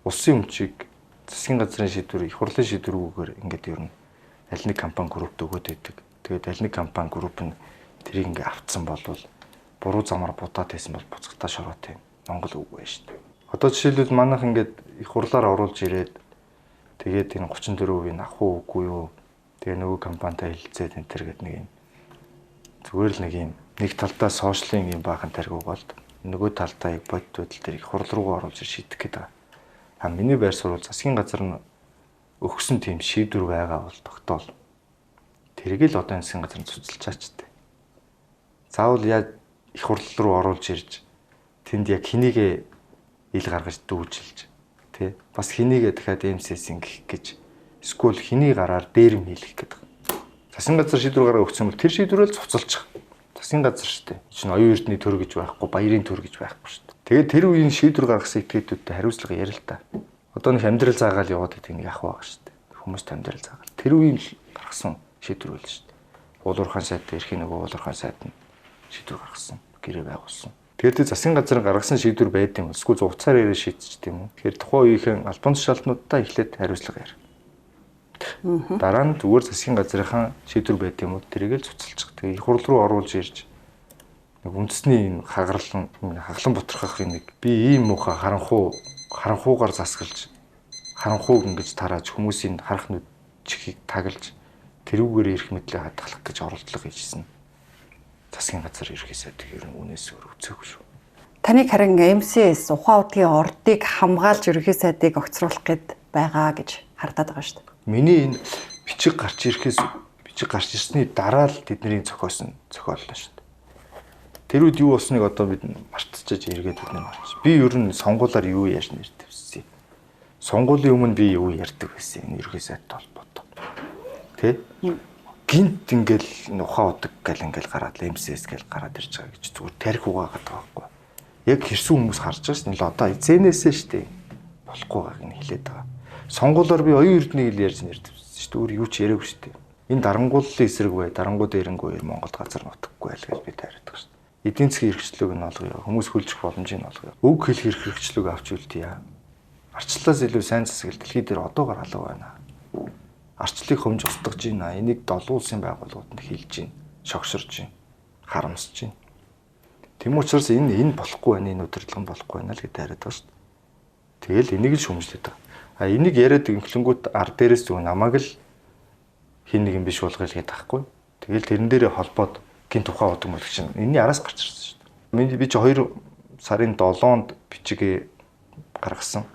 улсын өмчийг засгийн газрын шийдвэр их хурлын шийдвэрүүгээр ингээд ер нь аль нэг компани группт өгөөд байдаг. Тэгээд аль нэг компани групп нь тэрийг ингээд автсан болвол буруу замаар будаад байсан бол буцагтаа шороотой Монгол үг байна шүү дээ. Одоо жишээлбэл манайх ингээд их хурлаар оруулж ирээд тэгээд энэ 34% нь авах уу үгүй юу? Тэгээ нөгөө компанитай хэлэлцээд энэ төр гэдэг нэг юм зүгээр л нэг юм нэг талдаа сошиалын юм баахан тариг угаалт нөгөө талдаа яг бодит байдал дээр их хурал руугаа оруулж шийдэх гэдэг. А миний байр суурь засгийн газар нь өгсөн тийм шийдвэр байгаа бол тогтоол. Тэрийг л одоо энэ засгийн газар нь цуцалчаач тээ. Заавал яа их хурал руу оруулж ирж тэнд яг хэнийгээ ил гаргаж дүүжилж тий бас хэнийгээ дахиад MCS ингэх гэж эсвэл хэний гараар дээрэм хийлгэх гэдэг. Засгийн газар шийдвэр гаргаа өгсөн бол тэр шийдвэрээ л цуцалчих. Засгийн газар шүү дээ. Чинь оюун эрдний төр гэж байхгүй, баярын төр гэж байхгүй шүү дээ. Тэгээд тэр үеийн шийдвэр гаргасан этгээдүүдтэй хариуцлага ярил л та. Одоо нэг амьдрал заагаал яваад байдаг нэг ах байгаа шүү дээ. Хүмүүст амьдрал заагаал. Тэр үеийн л гаргасан шийдвэр байл шүү дээ. Уулуурхаан сайд эрхийн нөгөө уулуурхаан сайд нь шийдвэр гаргасан, гэрээ байгуулсан. Тэгээд тэр засгийн газар гаргасан шийдвэр байд юм. Эсвэл зугацаар яриа шийдчих тийм үү. Тэгэхээр тухайн үеийнхэн албан тушаалтнуудаа эхлээд хариуцлага ярь. Дараа нь зүгээр засгийн газрынхаа шийдвэр байд юм уу тэрийг л цуцалчих. Тэгээ их хурл руу оруулж ирж нэг үндэсний юм хагарлан хаглан бутархах нэг би ийм муухай харанхуугаар засгалж харанхууг ингэж тарааж хүмүүсийн харах нүд чихийг тагалж тэрүүгээр эрх мэдлээ хадгалах гэж оролдлого хийжсэн. Засгийн газар ерхий сайд ер нь үнээс өөр үзээгүй шүү. Таныг харин MCS ухаан удгийн ордыг хамгаалж ерөнхий сайдыг огцруулах гээд байгаа гэж хардаад байгаа шүү дээ. Миний энэ бичиг гарч ирэхээс бичиг гарч ирсний дараа л тэдний зохиосон зохиоллоо шүү дээ. Тэр үед юу болсныг одоо бид мартчихаж эргээд бид нар марч. Би ер нь сонгуулиар юу яаж нэр дэвссэн. Сонгуулийн өмнө би юу ярьдаг байсан энэ ерөнхий сайдтай холбоотой. Тэ? Гинт ингээл ухаан удаг гэл ингээл гараад MCS гэл гараад ирж байгаа гэж зүгээр тарих угаагаад байгаа байхгүй. Яг хэрсэн хүмүүс харж байгаа шин л одоо эзэнээсээ штэ болохгүй байгааг нь хэлээд байгаа. Сонгуулиар би оюун эрднийг л ярьж нэр дэвсэн шүү дээ. Өөр юу ч яриаггүй шүү дээ. Энэ дарангууллын эсрэг бай, дарангууд эрэнгүү Монголд газар нутаггүй байл гэж би тайрдаг шүү дээ. Эдийн засгийн эрхчлөөг нь олгоё. Хүмүүс хөлжих боломжийг нь олгоё. Үг хэлэх эрх хэрэгчлөөг авч үлдъя. Арчлалаас илүү сайн засаглал дэлхий дээр одоогор алга байна. Арчлалыг хомж устгаж байна. Энийг долоон улсын байгууллагууд нь хилж байна, шогшорж байна, харамсаж байна. Тэм учраас энэ болохгүй байна, энэ удирдлага болохгүй байна л гэж тайраад байгаа шүү дээ. Тэгэл энийг л шүмжлээд байгаа. А энийг яриад инхлэнгүүт ар дээрээс зүгээр намайг л хин нэг юм биш болгоё л гэдэг байхгүй. Тэгэл тэрэн дээрээ холбоод гинт ухаан удаг мөлч чинь энэний араас гарч ирсэн шүү дээ. Би чи 2 сарын 7-нд бичгээ гаргасан.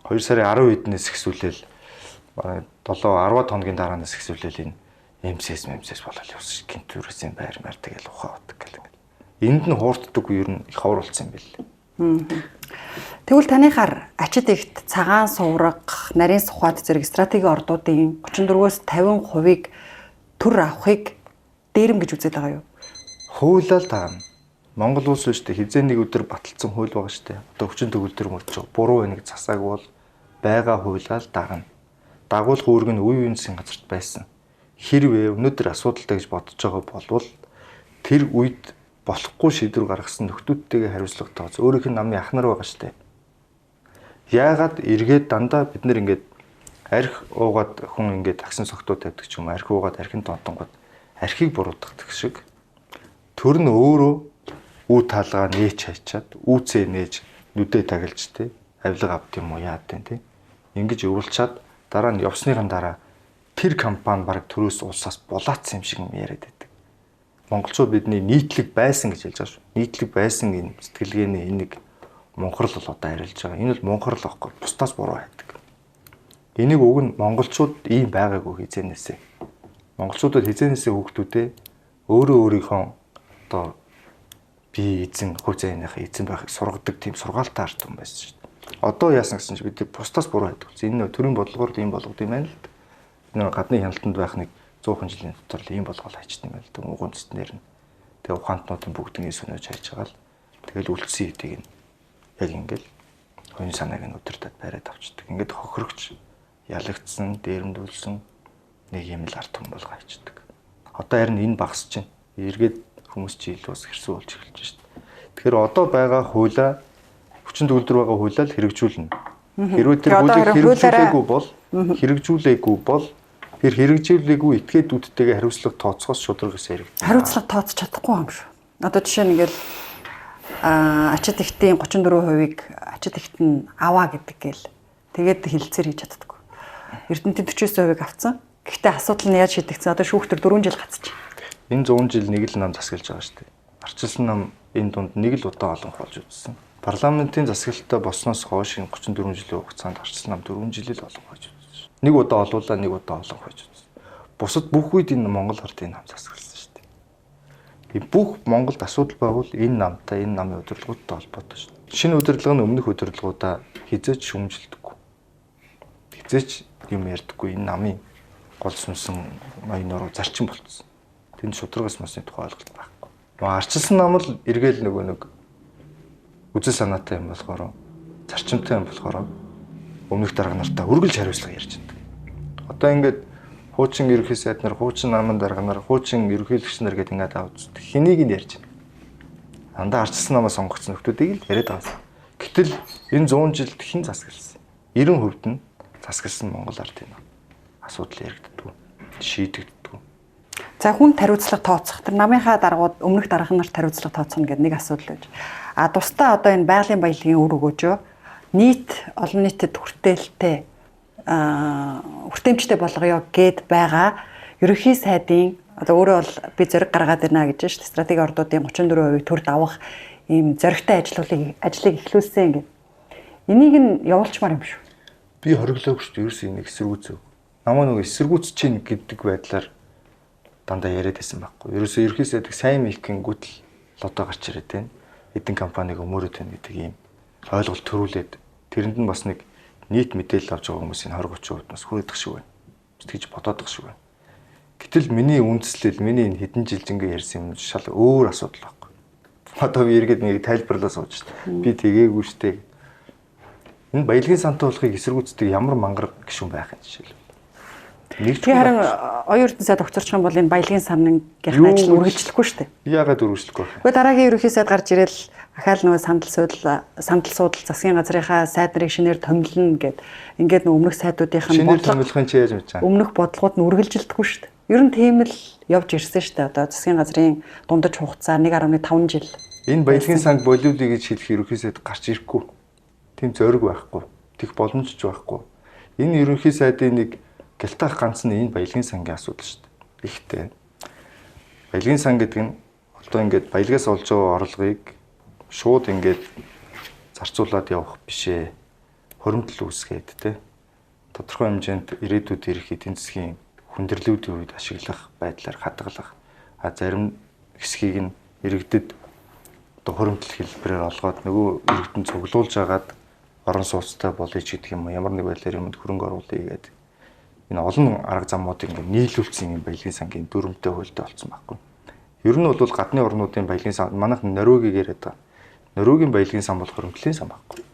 2 сарын 10 хэднээс ихсүүлээл 7 10 хоногийн дараанаас ихсүүлээл энэ МСС болол явсан. Гинт үрээсэн байр мар тэгэл ухаа утдаг гэл ингээд. Энд нь хуурддаг ер нь их ховор болсон юм бэл. Тэгвэл таныхаар ачид ихт цагаан сувраг, нарийн сухад зэрэг стратегийн ордуудын 34-өөс 50%-ыг төр авахыг дээрэм гэж үзээд байгаа юу? Хуулиал тагна. Монгол улс шүү дээ. Хизээ нэг өдөр баталсан хууль байгаа шүү дээ. Одоо хүчин төгөлдөр мөрч буруу байна гэж засааг бол байгаа хуулиал дагна. Дагуулах үүрэг нь үе үеийн засгийн газарт байсан. Хэрвээ өнөөдөр асуудалтай гэж бодож байгаа болвол тэр үед болохгүй шийдвэр гаргасан нөхдүүдтэйгээ хариуцлага тооц. Өөрийнх нь намын ах нар байгаа шүү дээ. Яагаад эргээд дандаа бид нэр ингээд арх уугаад хүн ингээд агсан согтуу тавьдаг ч юм, арх уугаад архин тонтонгод архийг буруутгадаг шиг төр нь өөрөө үе талгаа нээч хайчаад үүцээ нээж нүдээ тагалж тэ авилга авд юм уу яад тийм тэ ингэж өвлчаад дараа нь явсныхан дараа тэр компани баг төрөөс улсаас булаацсан юм шиг юм яриад байдаг. Монголчууд бидний нийтлэг байсан гэж хэлж байгаа шүү. Нийтлэг байсан энэ сэтгэлгээний энэ нэг мунхрал бол одоо арилж байгаа. Энэ бол мунхрал байхгүй. Бусдаас буруу хайдаг. Энийг уг нь монголчууд ийм байгаагүй хизээнээсээ. Монголчуудад хизээнээсээ хүүхдүүдээ өөрөө өөрийнхөө одоо би эзэн хувь зээныхаа эзэн байхыг сургадаг тийм сургаалтай ард түмэн байсан шүү дээ. Одоо яасан гэсэн чинь бид бусдаас буруу хайдаг. Энэ төрийн бодлогоор ийм болгод юм байна л да. Энэ гадны хяналтанд байх нэг 100 жилийн дотор л ийм болгол хайчт юм байна л да. Уг үндэстнэр нь. Тэгээ ухаантнуудын бүгднийг сөнөөж хайж байгаа л. Тэгэл үлдсэн хэдийг нь яг ингээл хувийн санааг нь өдөртөд бариад авчдаг. Ингээд хохирогч ялагдсан, дээрэмдүүлсэн нэг юм л ард түмэн болго хайчдаг. Одоо харин энэ багасч чинь эргээд хүмүүс чи илүү бас хэрсүү болж эхэлж шít. Тэгэхээр одоо байгаа хуулиа хүчин төгөлдөр байгаа хуулиа л хэрэгжүүлнэ. Хэрвээ тэр хуулийг хэрэгжүүлээгүй бол тэр хэрэгжүүлээгүй этгээд үүдтэйгээ хариуцлага тооцоос шударга ус яригдана. Хариуцлага тооцож чадахгүй юм шүү. Одоо жишээ нь ингээл ачид ихтийн 34%-ыг ачид ихт нь аваа гэдэг гээл. Тэгээд хилцээр хийж чаддаггүй. Эрдэнтийн 49%-ыг авцсан. Гэхдээ асуудал нь яаж шийдэгдсэн? Одоо шүүхтэр 4 жил гацчих. Энэ 100 жил нэг л нам засаглаж байгаа шүү дээ. Арчилсан нам энэ дунд нэг л удаа олон болж үзсэн. Парламентын засаглалтай болсноос хойш энэ 34 жилийн хугацаанд арчилсан нам 4 жил л олон болж үзсэн. Нэг удаа олуулаа, нэг удаа олон болж үзсэн. Бусад бүх үед энэ Монгол ардын нам засагласан шүү дээ. Бүх Монголд асуудал байгуул энэ намтай, энэ намын удирдлагуудтай холбоотой шүү дээ. Шинэ удирдлага нь өмнөх удирдлагуудаа хизээч шүмжилдэггүй. Хизээч юм ярьдаггүй. Энэ намын гол сүнсэн ноён нуруу зарчим болцсон. Тэнд шударгаас мосны тухай ойлголт байхгүй. Арчилсан нам л эргээл нөгөө нэг үзэл санаатай юм болохоор зарчимтай юм болохоор өмнөх дарга нартаа үргэлж хариуцлага ярьж байдаг. Одоо ингээд хуучин ерөнхий сайд нар, хуучин намын дарга нар, хуучин ерөнхийлөгч нар гэдэг ингээд авч хэнийг нь ярьж байна. Дандаа арчилсан намаа сонгогдсон нөхдүүдийг л яриад байгаа. Гэтэл энэ 100 жилд хэн засагласан? 90% нь засагласан Монгол ардын нам. Асуудал яригддаггүй, шийдэгддэггүй. За хүн хариуцлага тооцох. Тэр намынхаа даргууд өмнөх дарга нарт хариуцлага тооцох нь гэдэг нэг асуудал байж. А тусдаа одоо энэ байгалийн баялагын үр өгөөжөө нийт олон нийтэд хүртээлтэй хүртээмжтэй болгоё гэд байгаа ерөнхий сайдын одоо өөрөө бол би зориг гаргаад ирнэ гэж шүү дээ. Стратеги ордуудын 34% төр давах ийм зоригтой ажлыг эхлүүлсэн гэд. Энийг нь явуулчмаар юм шүү. Би хориглоогүй шүү дээ. Ерөөсөө энийг эсэргүүцэв. Намаа нөгөө эсэргүүцэж чинь гэдэг байдлаар дандаа яриад байсан байхгүй. Ерөөсөө ерөнхий сайд сайн микингүүт л лодоо гарч ирээд байна. Эдэн компаниг өмөрөд байна гэдэг ийм ойлголт төрүүлээд тэрэнд нь бас нэг нийт мэдээлэл авч байгаа хүмүүсийн 20 30% бас хүрээдэх шиг байна. Тэгж бодоодох шиг байна. Гэтэл миний үндслэл, миний энэ хэдэн жил жингээ ярьсан юм шал өөр асуудал байхгүй. Одоо би эргээд нэг тайлбарлаа сууж шít. Би тэгээгүй штэ. Энэ баялагын сантай болохыг эсэргүүцдэг ямар мангар гишүүн байх юм жишээлбэл. Нэг харин оюун эрдэнэ сайд огцорчих юм бол энэ баялагын санангийнх ажил үргэлжлэхгүй шүү дээ. Яагаад үргэлжлэхгүй вэ? Гэхдээ дараагийн ерөнхий сайд гарч ирэл ахаал нөгөө сандал суудал засгийн газрынхаа сайд нарыг шинээр томилно гэд ингээд нөгөө өмнөх сайдуудынх нь бодлого томилохын чи яаж мэдэж байгаа? Өмнөх бодлогууд нь үргэлжилдэггүй шүү дээ. Ер нь тийм л явж ирсэн шүү дээ. Одоо засгийн газрын дундаж хугацаа 1.5 жил. Энэ баялагын санг болиулъя гэж хэлэх ерөнхий сайд гарч ирэхгүй. Тийм зориг байхгүй. Тэгэх боломж ч байхгүй. Энэ ерөнхий сайдын нэг гялтаах ганц нь энэ баялагын сангийн асуудал шүү дээ. Ихтэй. Баялагын сан гэдэг нь одоо ингээд баялагаас олж байгаа орлогыг Шууд ингээд зарцуулаад явах бишээ. Хоримтл үүсгээд те. Тодорхой хэмжээнд ирээдүйд ирэх эдийн засгийн хүндрэлүүдийн үед ашиглах байдлаар хадгалах. А зарим хэсгийг нь иргэдэд одоо хоримтл хэлбэрээр олгоод нөгөө иргэдэн цуглуулж агаад орон сууцтай болъё ч гэдэг юм уу, ямар нэг байдлаар юмд хөрөнгө оруулъя гэдэг энэ олон арга замуудыг ингээд нийлүүлсэн юм баялагын сангийн дүрмтэй хуультай болсон байхгүй. Ер нь бол гадны орнуудын баялагын сан, манайх Норвегийг яриад байгаа. Норвегийн баялагын сан бол хоримтлын сан байхгүй.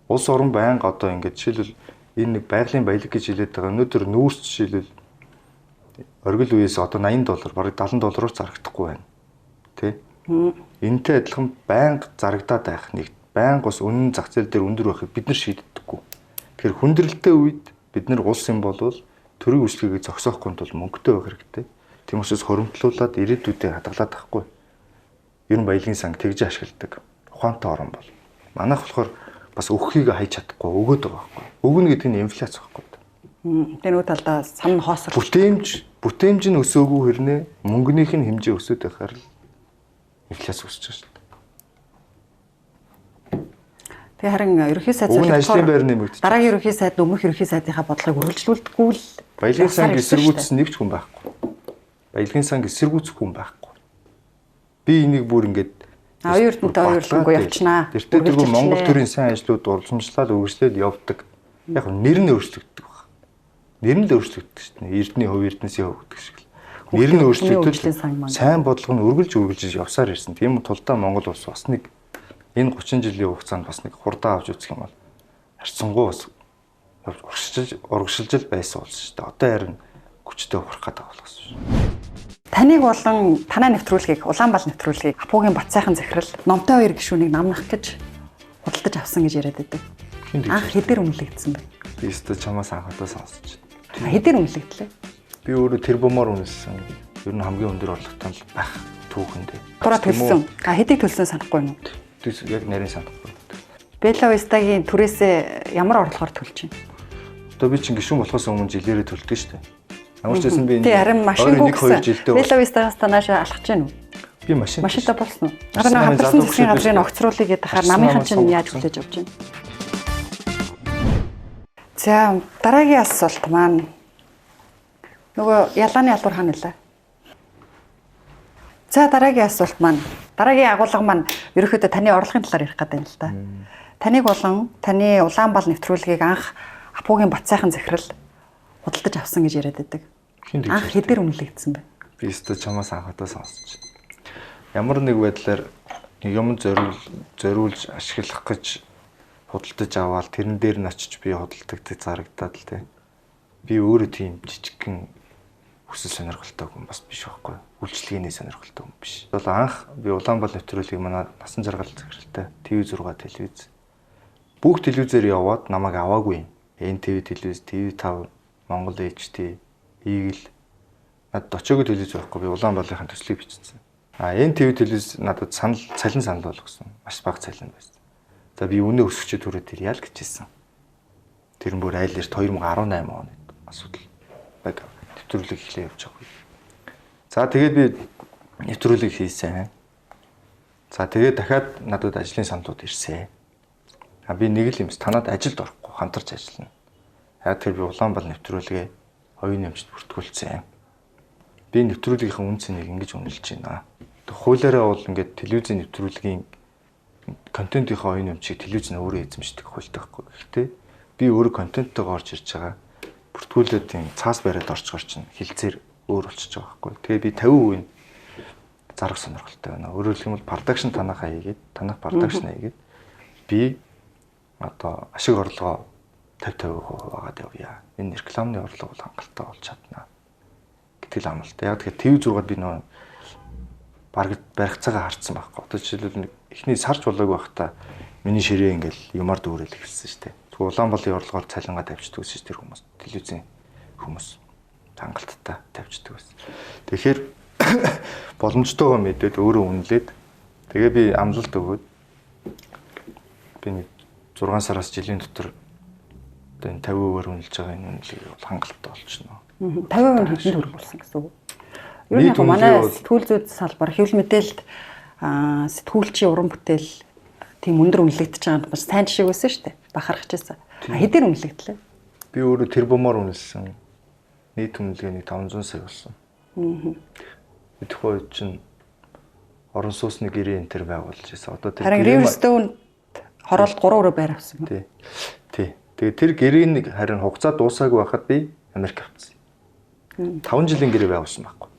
Улс орон байнга одоо ингээд жишээлбэл энэ нэг байгалийн баялаг гэж хэлээд байгаа. Өнөөдөр нүүрс жишээлбэл оргил үеэс одоо 80 доллар, бараг 70 доллараар зарагдахгүй байна. Тэ? Энэтэй адилхан байнга зарагдаад байх нэг байнга бас үнэн зах зээл дээр өндөр байхыг бид нар шийддэггүй. Тэгэхээр хүндрэлтэй үед бид нар улс юм болвол төрийн үйлчлэгийг зогсоохгүй тул мөнгөтэй байх хэрэгтэй. Тийм учраас хоримтлуулад ирээдүйдээ хадгалаад байхгүй. Ер нь баялагын сан тэгж ашигладаг. Ухаантай орон бол. Манайх болохоор бас өгөхийг хайж чадахгүй өгөөд байгаа байхгүй. Өгнө гэдэг нь инфляц байхгүй. Тэр нөгөө талдаа сан хоосрол. Бүтээмж нь өсөөгүй хэрнээ мөнгөнийх нь хэмжээ өсөөд байхаар л инфляц өсөж байгаа шүү дээ. Тэгээ харин ерөнхий сайд ажлын байр нэмэгдэж. Дараагийн ерөнхий сайд өмнөх ерөнхий сайдынхаа бодлогыг үргэлжлүүлдэггүй л баялагын санг эсэргүүцсэн нэг ч хүн байхгүй. Баялагын санг эсэргүүцэх хүн байхгүй. Би энийг бүр ингээд оюун эрдэнэтэй оюун эрдэнэгүй явчихнаа. Тэртээ тэргүй Монгол төрийн сайн ажлууд уламжлал үргэлжлэл явдаг. Яг нэр нь өөрчлөгддөг баг. Нэр нь л өөрчлөгддөг шүү дээ. Эрдний хувь, эрдэнэсийн хувь гэдэг шиг л. Нэр нь өөрчлөгдөж сайн бодлого нь үргэлж явсаар ирсэн. Тийм тулдаа Монгол улс бас нэг энэ 30 жилийн хугацаанд бас нэг хурдан авч үзэх юм бол харьцангуй бас урагшилж л байсан улс шүү дээ. Одоо харин хүчтэй ухрах гэдэг болгосон шүү. Таныг болон танай нэвтрүүлгийг Улаанбал нэвтрүүлгийг Апугийн Батсайхан захирал Номтой хоёр гишүүнийг намнах гэж худалдаж авсан гэж яриад байдаг. Анх хэдээр үнэлэгдсэн бэ? Би өстө чамаас анх удаа сонсч. Хэдээр үнэлэгдлээ? Би өөрөө тэрбумаар үнэлсэн. Ер нь хамгийн өндөр орлоготой л байх түүхэндээ. Тураа төлсөн. А хэдийг төлсөн санахгүй юу? Яг нарийн санахгүй. Бела Вистагийн түрээсээ ямар орлогоор төлж байна? Одоо би чинь гишүүн болохоос өмнө жилээрээ төлдөг шүү дээ. Ямар ч байсан би энэ харин машингүй гэсэн. Бела Вистагаас танаашаа алхаж гин үү? Би машин. Машинтай болсон уу? Одоо нэг хамтарсан засгийн газрын огцруулъя гэдэг хахаар намынхан чинь яаж хүлээж авч байна? За дараагийн асуулт маань нөгөө ялааны албар хаана нэлээ? За дараагийн асуулт маань дараагийн агуулга маань ерөнхийдөө таны орлогын талаар ярих гэдэг юм л да. Таныг болон таны Улаанбал нэвтрүүлгийг анх Апугийн Батсайхан захирал худалдаж авсан гэж яриад байдаг. Анх хэдээр үнэлэгдсэн бэ? Би өстө чамаас анх удаа сонсч. Ямар нэг байдлаар нэг юм зориулж ашиглах гэж худалдаж аваад тэрэн дээр нь очиж би худалдагдаж зарагдаад л тэ. Би өөрөө тийм жижигхэн хүсэл сонирхолтой хүн бас биш байхгүй. Үйлчлэгээний сонирхолтой хүн биш. Бол анх би Улаанбал нэвтрүүлгийг манай Насан жаргал захиралтай TV6 телевиз бүх телевизээр яваад намайг аваагүй юм. NTV телевиз, TV5, Монгол HD, Eagle надад очоогүй телевиз байхгүй. Би Улаанбалынхаа төслийг бичсэн. А NTV телевиз надад санал цалин санал болгосон. Маш бага цалин байсан. За би үнэ өсгчээ түрүү тэр ял гэж хэлсэн. Тэр нь бүр айл эрт 2018 оны асуудал баг. Нэвтрүүлэг эхлээ явж байгаа. За тэгээд би нэвтрүүлэг хийсэн. За тэгээд дахиад надад ажлын саналууд ирсэн. А би нэг л юмс танад ажилд орохгүй хамтарч ажиллана. Яг тэр би Улаанбал нэвтрүүлгээ оюун нэмжид бүртгүүлсэн. Би нэвтрүүлгийнхээ үн цэнийг ингэж үнэлж байна. Хуулиараа бол ингээд телевизийн нэвтрүүлгийн контентынхаа оюун нэмжийг телевиз нь өөрөө эзэмшдэг хуультай байхгүй. Гэхдээ би өөрөө контенттойгоо орж ирж байгаа. Бүртгүүлээд тийм цаас бариад орчгоор чинь хилцээр өөр болчихж байгаа байхгүй. Тэгээ би 50% нь зарах сонирхолтой байна. Өөрөөр хэлбэл продакшн танахаа хийгээд, танах продакшн хийгээд би одоо ашиг орлогоо 50-50% хуваагаад явъя. Энэ рекламны орлого бол хангалттай болж чадна гэдэг л амлалт. Яг тэгэхээр TV6-ад би нөө бараг барих цагаа харцсан байхгүй. Одоо жишээлбэл нэг эхний сарч болоогүй байхдаа миний ширээ ингээл юмар дүүрэл эхэлсэн шүү дээ. Тэгвэл Улаанбалын орлогоор цалингаа тавьчихдаг гэсэн тэр хүмүүс, телевизийн хүмүүс хангалттай тавьчихдаг байсан. Тэгэхээр боломжтойгоо мэдээд өөрөө үнэлээд тэгээ би амлалт өгөөд би нэг 6 сараас жилийн дотор одоо энэ 50%-аар үнэлж байгаа энэ үнэлгээ бол хангалттай болчихно. 50% нь хэдэн төгрөг болсон гэсэн үг? Ер нь яг манай сэтгүүл зүйд салбар хэвлэл мэдээлэлд Сэтгүүлчийн уран бүтээл тийм өндөр үнэлэгдэж байгаа нь бас сайн жишээ байсан шүү дээ. Бахархаж байсан. Хэдээр үнэлэгдлээ? Би өөрөө тэрбумаар үнэлсэн. Нийт үнэлгээний 500 сая болсон. Тэгэхгүй үед чинь орон сууцны гэрээ энэ төр байгуулж байсан. Одоо тэр Riverstone хороолт 3 өрөө байр авсан юм. Тий. Тий. Тэгээ тэр гэрээний харин хугацаа дуусаагүй байхад би Америк авчихсан. 5 жилийн гэрээ байгуулсан байхгүй.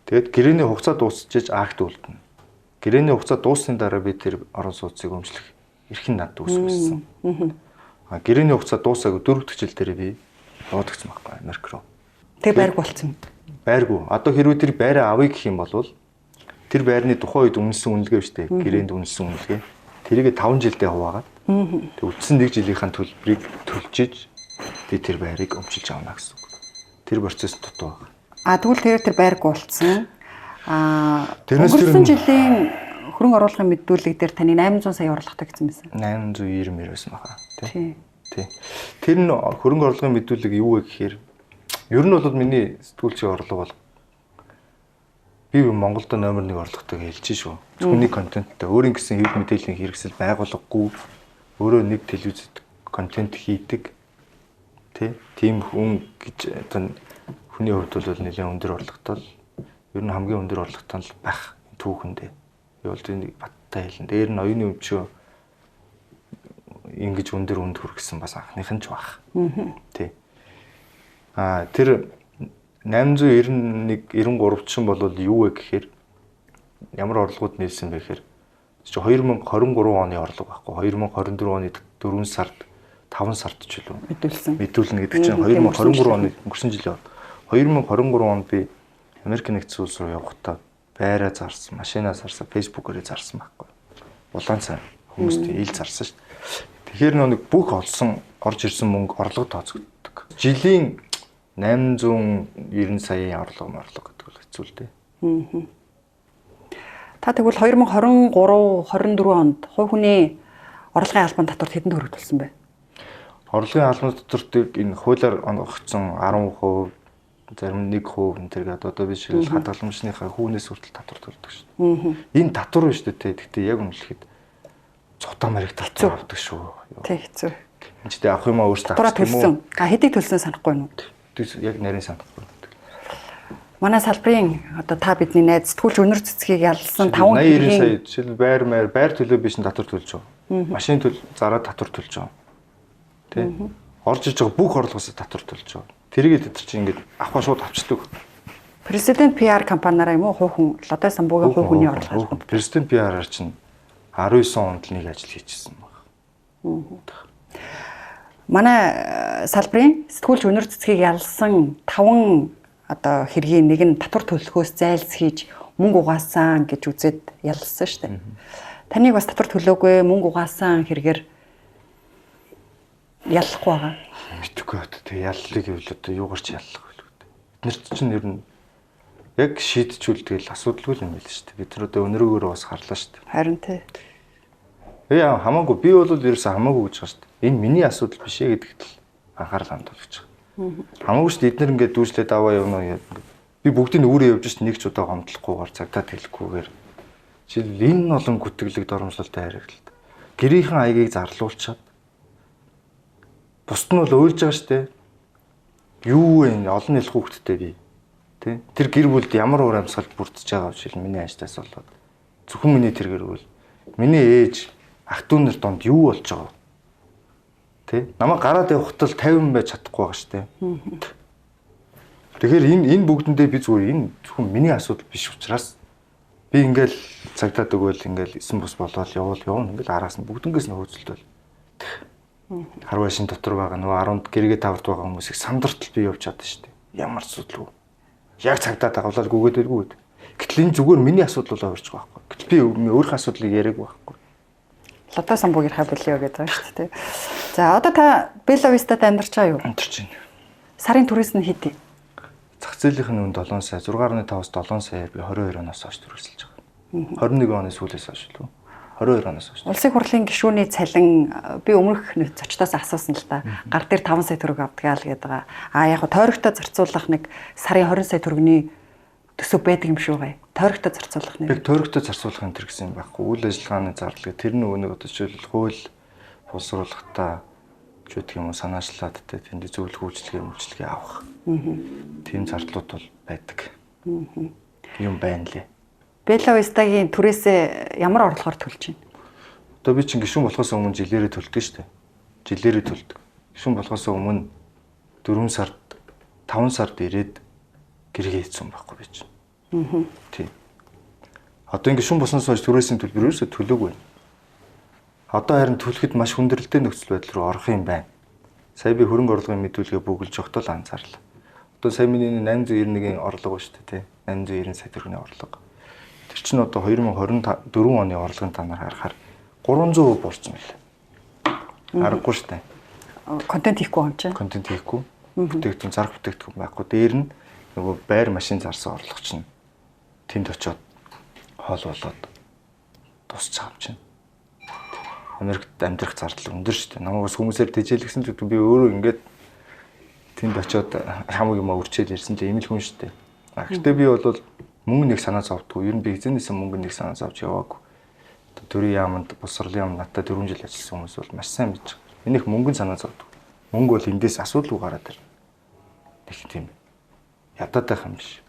Тэгээд гэрээний хугацаа дуусчиж акт үлдэнэ. Гэрээний хугацаа дууссаны дараа би тэр орон сууцыг өмчлөх эрх нь надад үүсгэсэн. А гэрээний хугацаа дуусаагүй 4 дахь жил дээр би явагдсан байхгүй Америк руу. Тэг байргүй болсон юм. Байргүй. Одоо хэрвээ тэр байраа авъя гэх юм бол тэр байрны тухайн үед үнэлсэн үнэлгээ биш үү? Гэрээнд үнэлсэн үнэлгээ. Тэрийг 5 жилдээ хуваагаад тэг үлдсэн 1 жилийнхаа төлбөрийг төлжиж би тэр байрыг өмчилж авна гэсэн үг. Тэр процесс дутуу байна. А тэгвэл тэр байргүй болцсон. А өнгөрсөн жилийн хөрөнгө оруулалтын мэдүүлэг дээр таны 800 сая орлоготой гэсэн байсан. 890 байсан баха. Тий. Тий. Тэр нь хөрөнгө оруулалтын мэдүүлэг юу вэ гэхээр ер нь бол миний сэтгүүлчийн орлого бол би Монголд номер 1 орлоготой хэлж шүү. Зөвхөн нэг контенттай өөрийн гэсэн хэв мэдээллийн хэрэгсэл байгуулгагүй өөрөө нэг телевизэд контент хийдэг тий. Тийм хүн гэж одоо хүний хувьд бол нэлээд өндөр орлоготой л ер нь хамгийн өндөр орлоготой л байх түүхэндээ. Би бол энэ баттай хэлнэ. Дээр нь оюуны өмчөө ингэж өндөр үнд хүргэсэн бас анхных нь ч байх. Тий. А тэр 891 93 чин бол юу вэ гэхээр ямар орлогууд нийлсэн бэ гэхээр чи 2023 оны орлого байхгүй 2024 оны 4 сард 5 сард ч үлээ мэдүүлсэн. Мэдүүлнэ гэдэг чинь 2023 оны өнгөрсөн жилийн орлого. 2023 онд би Америк нэгдсэн улс руу явахдаа байраа зарсан, машинаа зарсан, фэйсбүүкээрээ зарсан байхгүй. Улаан цай хүмүүст ил зарсан шүү дээ. Тэгэхээр нэг бүх олсон орж ирсэн мөнгө орлого тооцогддог. Жилийн 890 саяын орлого гэдэг бол хэцүү л дээ. Та тэгвэл 2023 24 онд хувь хүний орлогын албан татварт хэдэн төгрөг төлсөн бэ? Орлогын албан татвартыг энэ хуулиар онгогдсон 10%, зарим 1% энэ төр гэдэг одоо би жишээл хадгаламжныхаа хүүнээс хүртэл татвар төлдөг шүү дээ. Энэ татвар биш үү те. Гэхдээ яг үнэлэхэд цутаа марийг татвар авдаг шүү. Тэг хэцүү. Энд ч авах юм аа өөртөө авах юм уу? А хэдийг төлсөн санахгүй юу? Яг нарийн санахгүй. Манай салбарын одоо та бидний найз сэтгүүлч өнөр цэцгийг ялсан 5 80 сая жишээл байр маяр байр төлөө биш татвар төлж байгаа. Машин төл зараа татвар төлж байгаа. Тэ? Орж иж байгаа бүх орлогоос татвар төлж байгаа. Тэрийг тэд чинь ингээд авахаа шууд авчдаг. Президент PR компаниараа юм уу хувь хүн Лодой самбуугийн хувь хүний орлого. Президент PR-аар чинь 19 онд л нэг ажил хийчихсэн байна. Манай салбарын сэтгүүлч өнөр цэцгийг ялсан 5 одоо хэргийн нэг нь татвар төлөхөөс зайлсхийж мөнгө угаасан гэж үзээд ялсан шүү дээ. Таныг бас татвар төлөөгүй мөнгө угаасан хэрэгээр яллахгүй байгаа. Мэдхгүй одоо тэг яллыг гэвэл одоо юугаар ч яллах вэ? Бид нарт чинь ер нь яг шийдчихвэл тэгэл асуудалгүй юм байл шүү дээ. Бид нар одоо өнөрөөгөө бас харлаа шүү дээ. Харин тий. Яа хамаагүй би бол ерөөсөө хамаагүй гэж байгаа шүү дээ. Энэ миний асуудал биш ээ гэдэгт л анхаарал хандуулж байгаа. Хамаагүй шүү дээ. Эднэр ингээд дүүжлээд аваа явна уу. Би бүгдийг нь өөрөө явж шүү дээ. Нэг ч удаа гомдлохгүйгээр цагтаа тэлэхгүйгээр. Жишээл энэ олон гүтгэлэг доромжлолтой харигдалт. Гэрийнхэн аягийг зарлуулчаад бусд нь бол уйлж байгаа шүү дээ. Юу вэ? Олон нэлэх хүүхэдтэй би. Тэ? Тэр гэр бүлд ямар уур амьсгал бүрдэж байгаа вэ? Жишээл миний ажлаас болоод зөвхөн миний тэр гэр бүл. Миний ээж ах дүү нар донд юу болж байгаа вэ? Тэ? Намайг гараад явахад л 50 байж чадахгүй байгаа шүү дээ. Тэгэхээр энэ бүгдэндээ би зүгээр энэ зөвхөн миний асуудал биш учраас би ингээл цагдаад өгөөл ингээл эсэн бус болоод явуул явна ингээл араас нь бүгднгээс нь хөөцөлтөл. Харваа шин дотор байгаа нөгөө 10 гэргээ таварт байгаа хүмүүсийг сандартал би явж чадсан шүү дээ. Ямар ч асуудалгүй. Яг цагдаа дагавлал гүгээд байдгүй. Гэтэл энэ зүгээр миний асуудал болоо орж байгаа байхгүй. Гэтэл би өөрийнхөө асуудлыг яриаг байхгүй. Лодой самбууг ярих болио гэдэг байгаа шүү дээ. За одоо та Белла Вистад амьдарч байгаа юу? Амьдарч байна. Сарын түрээс нь хэд вэ? Зах зээлийнх нь үн 7 сая, 6.5-аас 7 саяар би 22 оноос хойш түрээсэлж байгаа. 21 оны сүүлээс хойш лүү. 22 оноос хойш. Улсын хурлын гишүүний цалин би өмнөх зочдоос асуусан л та. Гар дээр 5 сая төгрөг авдгаа л гэдэг байгаа. А яг тойрогтой зарцуулах нэг сарын 20 сая төгрөгийн төсөв байдаг юм шүү гай. Тойрогтой зарцуулах нэр. Яг тойрогтой зарцуулах энэ төр гэсэн юм байхгүй. Үйл ажиллагааны зардал гэх тэр нөгөө нэг одоо жишээлбэл хууль боловсруулахдаа ч гэх юм уу санаачлаад тэ тэнд зөвлөх үйлчилгээ мөлчлөгээ авах. Тийм зардлууд бол байдаг. Юм байна лээ. Бела Вистагийн түрээсээ ямар орлогоор төлж байна? Одоо би чинь гишүүн болохоос өмнө жилээрээ төлдөг шүү дээ. Жилээрээ төлдөг. Гишүүн болохоос өмнө 4 сард 5 сард ирээд гэргээ хийсэн байхгүй би чинь. Тийм. Одоо ингэ гишүүн болсноос хойш түрээсийн төлбөр ерөөсөө төлөөгүй. Одоо харин төлөхөд маш хүндрэлтэй нөхцөл байдал руу орох юм байна. Сая би хөрөнгө орлогын мэдүүлгээ бөглөж явахдаа л анзаарлаа. Одоо сая миний 891-ийн орлого шүү дээ, тий. 890 сая төгрөгийн орлого. Тэр чинь одоо 2024 оны орлогын танаар харахаар 300% буурсан байлаа. Аргагүй шүү дээ. Контент хийхгүй юм чинь. Контент хийхгүй. Бүтээгдэхүүн зарах бүтээгдэхүүн байхгүй. Дээр нь нөгөө байр машин зарсан орлого чинь тэнд очиод хоол болоод тусч байгаа юм чинь. Америкт амьдрах зардал өндөр шүү дээ. Намайг бас хүмүүсээр тэжээлгсэн ч гэдэг би өөрөө ингээд тэнд очиод хамаг юм өрчөөл ирсэн чинь ийм л хүн шүү дээ. А гэхдээ би бол мөнгө нэг санаа зовдгүй. Ер нь би эзэнээс мөнгө нэг санаа зовж яваагүй. Төрийн яамд, боловсролын яамд надтай 4 жил ажилласан хүмүүс бол маш сайн мэдж байгаа. Минийх мөнгөн санаа зовдөг. Мөнгө бол эндээс асуудалгүй гараад ирнэ. Нэг тийм ядаад байх юм биш.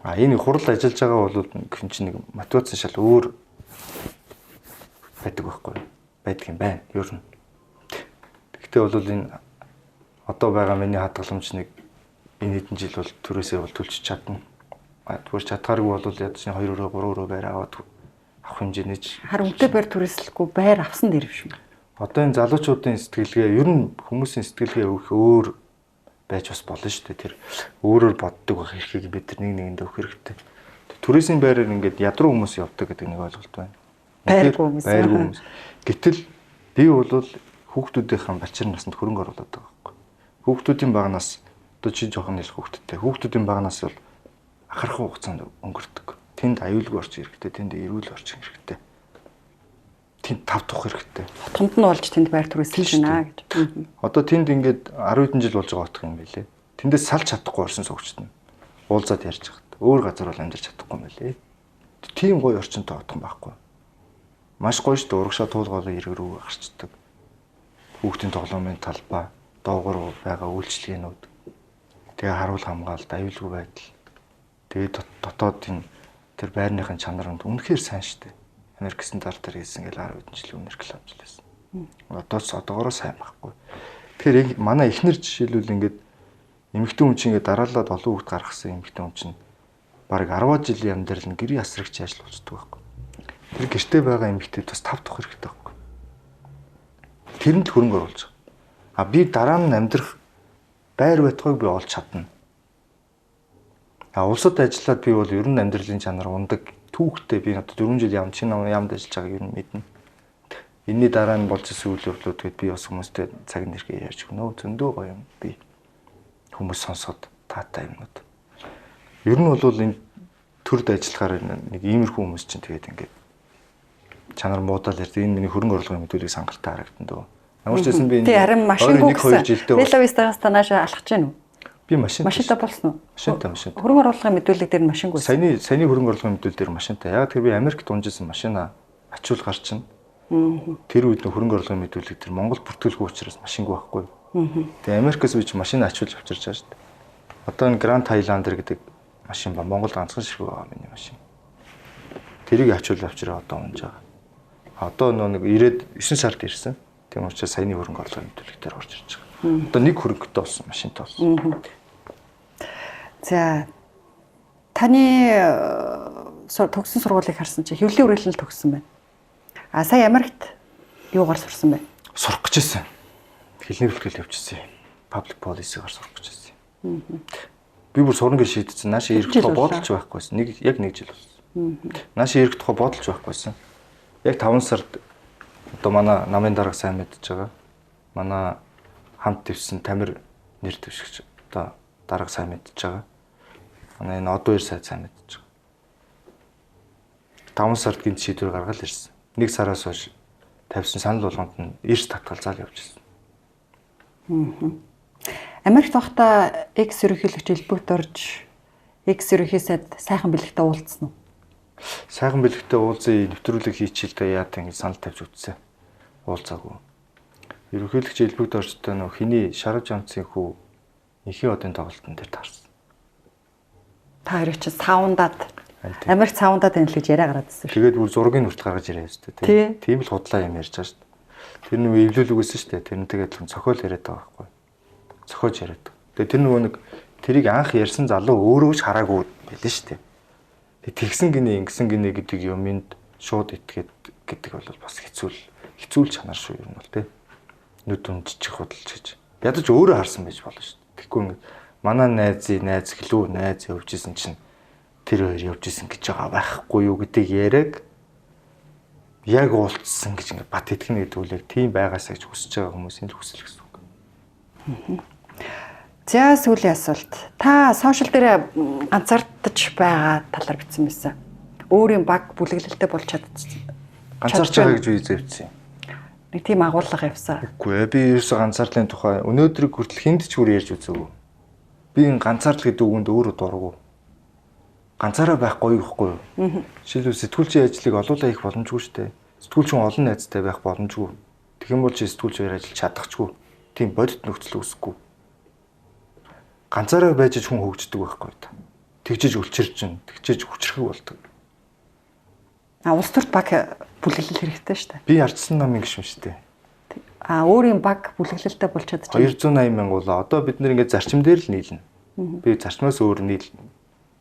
А энэ хурал ажиллаж байгаа бол гэн чинь нэг мотивац шал өөр байдаг байхгүй байдаг юм байна. Ер нь. Гэхдээ бол энэ одоо байгаа миний хадгаламж нэг энэ хэдэн жил бол түрээсээ бол төлж чадна. А түр чадхааргүй бол ядаж 2 өрөө 3 өрөө байр аваад авах хэмжээний ч харин үнэтэй байр түрээслэхгүй байр авсан дээр юм шиг. Одоо энэ залуучуудын сэтгэлгээ ер нь хүмүүсийн сэтгэлгээ өгөх өөр байж бас болно шүү дээ. Тэр өөрөөр боддог байх эрхийг бид нар нэг нэгэндээ өгөх хэрэгтэй. Түрээсийн байраар ингээд ядруу хүмүүс явдаг гэдэг нэг ойлголт байна. Байргүй хүмүүс. Байргүй хүмүүс. Гэтэл би бол хүүхдүүдийнхээ балчир насанд хөрөнгө оруулаад байгаа байхгүй. Хүүхдүүдийн бага нас одоо чи жоохон нэлэх хүүхдтэй. Хүүхдүүдийн бага нас бол ахархан хугацаанд өнгөрдөг. Тэнд аюулгүй орчин хэрэгтэй, тэнд эрүүл орчин хэрэгтэй. Тэнд тав тух хэрэгтэй. Хотгонд нь болж тэнд байр түрээсэлж байна гэж. Одоо тэнд ингээд 10 хэдэн жил болж байгаа отох юм билээ. Тэндээс салж чадахгүй орсон суугчд нь уулзаад ярьж байхад өөр газар бол амьдарч чадахгүй юм билээ. Тийм гоё орчинтой отхон байхгүй. Маш гоё шүү дээ. Урагшаа туулгаалаа эрг рүү гарчдаг. Хүүхдийн тоглоомын талбай, доогуур байгаа үйлчилгээнүүд. Тэгээ харуул хамгаалалт, аюулгүй байдал. Тэгээ дотоод энэ тэр байрныхын чанар нь үнэхээр сайн шүү дээ. Америк стандарт дээр хийсэн гэл 10 хэдэн жилийн өмнө рекламжлаа. Одоо ч одоогоороо сайн байхгүй. Тэгэхээр манай эхнэр жишээлбэл ингээд эмэгтэй хүн чинь ингээд дараалаад олон хүүхд гаргасан эмэгтэй хүн чинь бараг 10 жилийн амьдрал нь гэрийн асрагч ажил болцдог байхгүй. Тэр гэртээ байгаа эмэгтэйд бас тав тух хэрэгтэй байхгүй. Тэр нь л хөрөнгө оруулж байгаа. А би дараа нь амьдрах байр байтугайг би олж чадна. А улсад ажиллаад би бол ер нь амьдралын чанар ундаг түүхтэй би одоо 4 жил яам чинь яамд ажиллаж байгааг ер нь мэднэ. Энийний дараа нь болж исэн үйл явдлууд гээд би бас хүмүүстэй цаг нэрхээ ярьж өгнө. Зөндөө гоё юм би хүмүүс сонсоод таатай юмнууд. Ер нь бол энэ төрд ажиллахаар нэг иймэрхүү хүмүүс чинь тэгээд ингээд чанар муудаал ярьдаг. Энэ миний хөрөнгө орлогын мэдүүлэг хангалттай харагдан дөө. Ямар ч байсан би энэ харин машингүй гэсэн. Бела Вистагаас танаашаа алхаж гин үү? Би машинтай болсон уу? Машинтай. Хөрөнгө оруулалтын мэдүүлэг дээр нь машингүй. Саяны хөрөнгө орлогын мэдүүлэг дээр машинтай. Яг тэр би Америкт унжсэн машина ачуул гарчин. Тэр үед нөх хөрөнгө орлогын мэдүүлэг дээр Монгол бүртгэлгүй учраас машингүй байхгүй. Тэгээ Америкээс би чи машина ачуулж авчирч байгаа шүү дээ. Одоо энэ Grand Highlander гэдэг машин ба Монгол ганцхан ширхэг байгаа миний машин. Тэрийг ачуул авчираа одоо унж байгаа. Одоо нөө нэг ирээд 9 сард ирсэн. Тийм учраас саяны хөрөнгө орлогын мэдүүлэг дээр орж ирж байгаа. Одоо нэг хөрөнгөтэй болсон машинтай болсон. За таны төгссөн сургуулийг харсан чи хэвлэлийн үргэлжлэл төгссөн байна. А сая Америкт юугаар сурсан бэ? Сурах гэж ирсэн. Хэлний бэлтгэл явчихсан. Public policy-гаар сурах гэж ирсэн. Би бүр сурна гэж шийдсэн. Наашаа ирэх тухай бодолч байхгүйсэн. Яг нэг жил болсон. Наашаа ирэх тухай бодолч байхгүйсэн. Яг 5 сард одоо манай намын дарга сайн мэдж байгаа. Манай хамт дэвсэн Тамир нэр дэвшигч одоо дарга сайн мэдж байгаа. Манай энэ од хоёр сайд сайн мэдж байгаа. 5 сард гинт шийдвэр гаргаад ирсэн. Нэг сараас хойш тавьсан санал болгонд нь эрс татгал заал явж ирсэн. Америкт байхдаа экс ерөнхийлөгч элбэгт орж Экс ерөнхий сайд сайхан бэлэгтэй уулзсан уу? Сайхан бэлэгтэй уулзъя, нэвтрүүлэг хийчихэл дээ яа тийм санал тавьж үтсэн. Уулзаагүй. Ерөнхийлөгч Элбэг доржтой нөх хиний Шарав Жамцын хүү Инхийн одын тоглолтын дээр таарсан. Та хоёрыг чи саундаад Америк саундаад байна л гэж яриа гараад ирсэн шүү. Тэгээд бүр зургийг хүртэл гаргаж ирээ шүү дээ. Тийм л худлаа юм ярьж байгаа шүү дээ. Тэр нөгөө эвлүүлэг байсан шүү дээ. Тэрнтэйгээ адилхан цохиол яриад байгаа байхгүй. Цохиож яриад. Тэгээд тэр нөгөө нэг тэрийг анх ярьсан залуу өөрөө ч хараагүй байлээ шүү дээ. Тэгээд тэгсэн гинэ ингэсэн гинэ гэдэг юмд шууд итгээд гэдэг бол бас хэцүү л чанар шүү юм бол тий. Нүд өмжчих худалч гэж. Ядаж өөрөө харсан байж болно шүү дээ. Тэгэхгүй ингэ манай найз гэлүү найз явж исэн чинь тэр хоёр явж исэн гэж байгаа байхгүй юу гэдэг яриаг яг уулзсан гэж ингэ бат итгэнэ гэдэг үлэг тийм байгаасаа гэж хүсэж байгаа хүмүүсийн л хүсэл гэсэн үг. За сүүлийн асуулт. Та сошиал дээр ганцаардаж байгаа талаар бичсэн байсан. Өөрийн баг бүлэглэлтэй болж чадчихсан. Ганцаарч байгаа гэж би зэвцсэн. Нэг тийм агуулга явсан. Үгүй ээ, би ерөөсөө ганцаардлын тухай өнөөдрийг хүртэл хүнд ч бүр ярьж үзээгүй. Би энэ ганцаардл гэдэг үгэнд өөрөө дургу. Ганцаараа байх гоё ихгүй юу? Жишээлбэл сэтгүүлчийн ажлыг олуулаа хийх боломжгүй шүү дээ. Сэтгүүлчин олон найзтай байх боломжгүй. Тэгэх юм бол чи сэтгүүлчээр ажиллаж чадахчгүй. Тийм бодит нөхцөл үүсэхгүй. Ганцаараа байж хүн хөгждөг байхгүй та. Тэгжиж үлчирчин, тэгжиж хүчрхэг болдог. А улс төрт баг бүлэглэл хэрэгтэй шүү дээ. Би Арчсан намын гишүүн шүү дээ. А өөрийн баг бүлэглэлтэй болж чадчих. 280 мянга бол одоо бид нэр ингээд зарчим дээр л нийлнэ. Би зарчмаас өөр нийл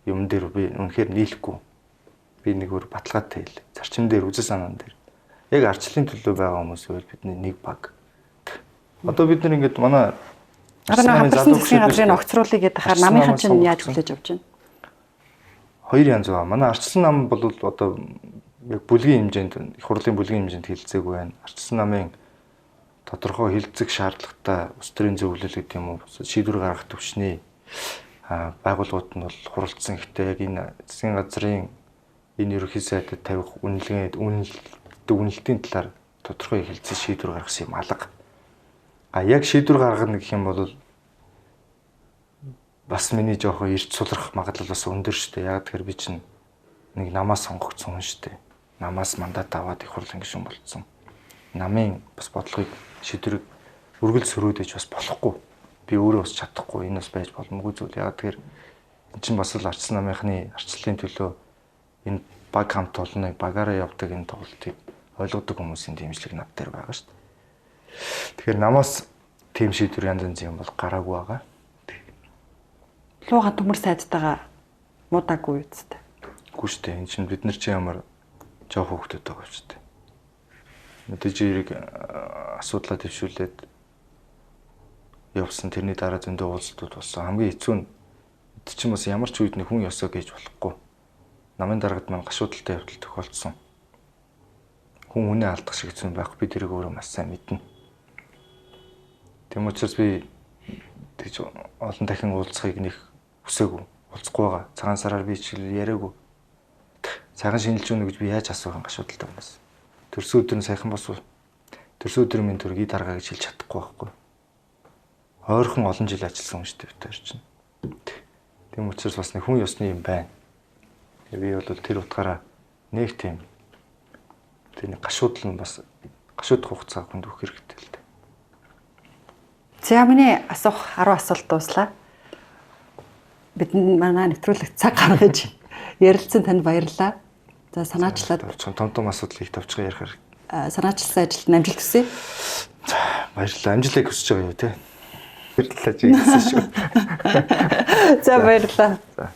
юм дээр би үнэхээр нийлэхгүй. Би нэг өөр баталгаатай хэл. Зарчим дээр, үзэл санаан дээр. Яг арчлалын төлөө байгаа хүмүүс байвал бидний нэг баг. Одоо бид нар ингээд манай Одоо нэг засгийн газрын огцруулъя гэдэг хаар намынхан чинь яаж хүлээж авч байна? Хоёр янз байна. Манай арчилсан нам бол одоо яг бүлгийн хэмжээнд, их хурлын бүлгийн хэмжээнд хилцээгүй байна. Арчилсан намын тодорхой хилцэх шаардлагатай улс төрийн зөвлөл гэдэг юм уу, шийдвэр гаргах түвшний байгууллагууд нь бол хуралдсан. Гэхдээ яг энэ засгийн газрын энэ ерөнхий сайдад тавих үнэлгээ, үнэлтийн талаар тодорхой хилцэх шийдвэр гаргасан юм алга. А яг шийдвэр гаргана гэх юм бол бас миний жоохон эрт сулрах магадлал бас өндөр шүү дээ. Яг тэгэхээр би чинь нэг намаас сонгогдсон хүн шүү дээ. Намаас мандат аваад их хурлын гишүүн болцсон. Намын бас бодлогыг шийдвэрийг үргэлж сөрөөдөж бас болохгүй. Би өөрөө бас чадахгүй. Энэ бас байж боломгүй зүйл. Яг тэгэхээр эн чинь бас л арчсан намынхны арчлалын төлөө энэ баг хамт олныг багаараа явдаг энэ тоглолтыг ойлгодог хүмүүсийн дэмжлэг над дээр байгаа шүү дээ. Тэгэхээр намаас тийм шийдвэр янз янзын юм бол гараагүй байгаа. Луугаан төмөр сайдтайгаа муудаагүй үсттэй. Үгүй шүү дээ. Энэ чинь бид нар чи ямар жоох хүүхдүүд байгаа шүү дээ. Мэдээж эрэг асуудлаа дэвшүүлээд явсан, тэрний дараа зөндөө уулзалтууд болсон. Хамгийн хэцүү нь эд чинь бас ямар ч үед нэг хүн ёсоо гэж болохгүй. Намын даргад маань гашуудалтай явдал тохиолдсон. Хүн хүнээ алдах шиг хэцүү байх. Би тэрийг өөрөө маш сайн мэднэ. Тэм учраас би тэгж олон дахин уулзахыг нэг хүсээгүй. Уулзахгүй байгаа. Цагаан сараар би ч яриаггүй. Сайхан шинэлж өгнө гэж би яаж асуух юм гашуудалтай хүмүүс. Төрсөн өдөр нь сайхан босвол төрсөн өдөр минь төргий даргаа гэж хэлж чадахгүй байхгүй. Ойрхон олон жил ажилласан хүн шүү дээ бид хоёр чинь. Тэм учраас бас нэг хүн ёсны юм байна. Би бол тэр утгаараа нэг тийм тэр нэг гашуудлал нь бас гашуудах хугацаа хүнд өгөх хэрэгтэй л дээ. За миний асуух 10 асуулт дууслаа. Бид манай нэвтрүүлэг цаг гаргаж ярилцсан танд баярлалаа. За санаачлаад том том асуудлыг товчхон ярих хэрэг. Санаачилсан ажилд амжилт хүсье. За баярлалаа. Амжилтыг хүсэж байгаа юу те. Баярлалаа чи гэсэн шүү. За баярлалаа. За.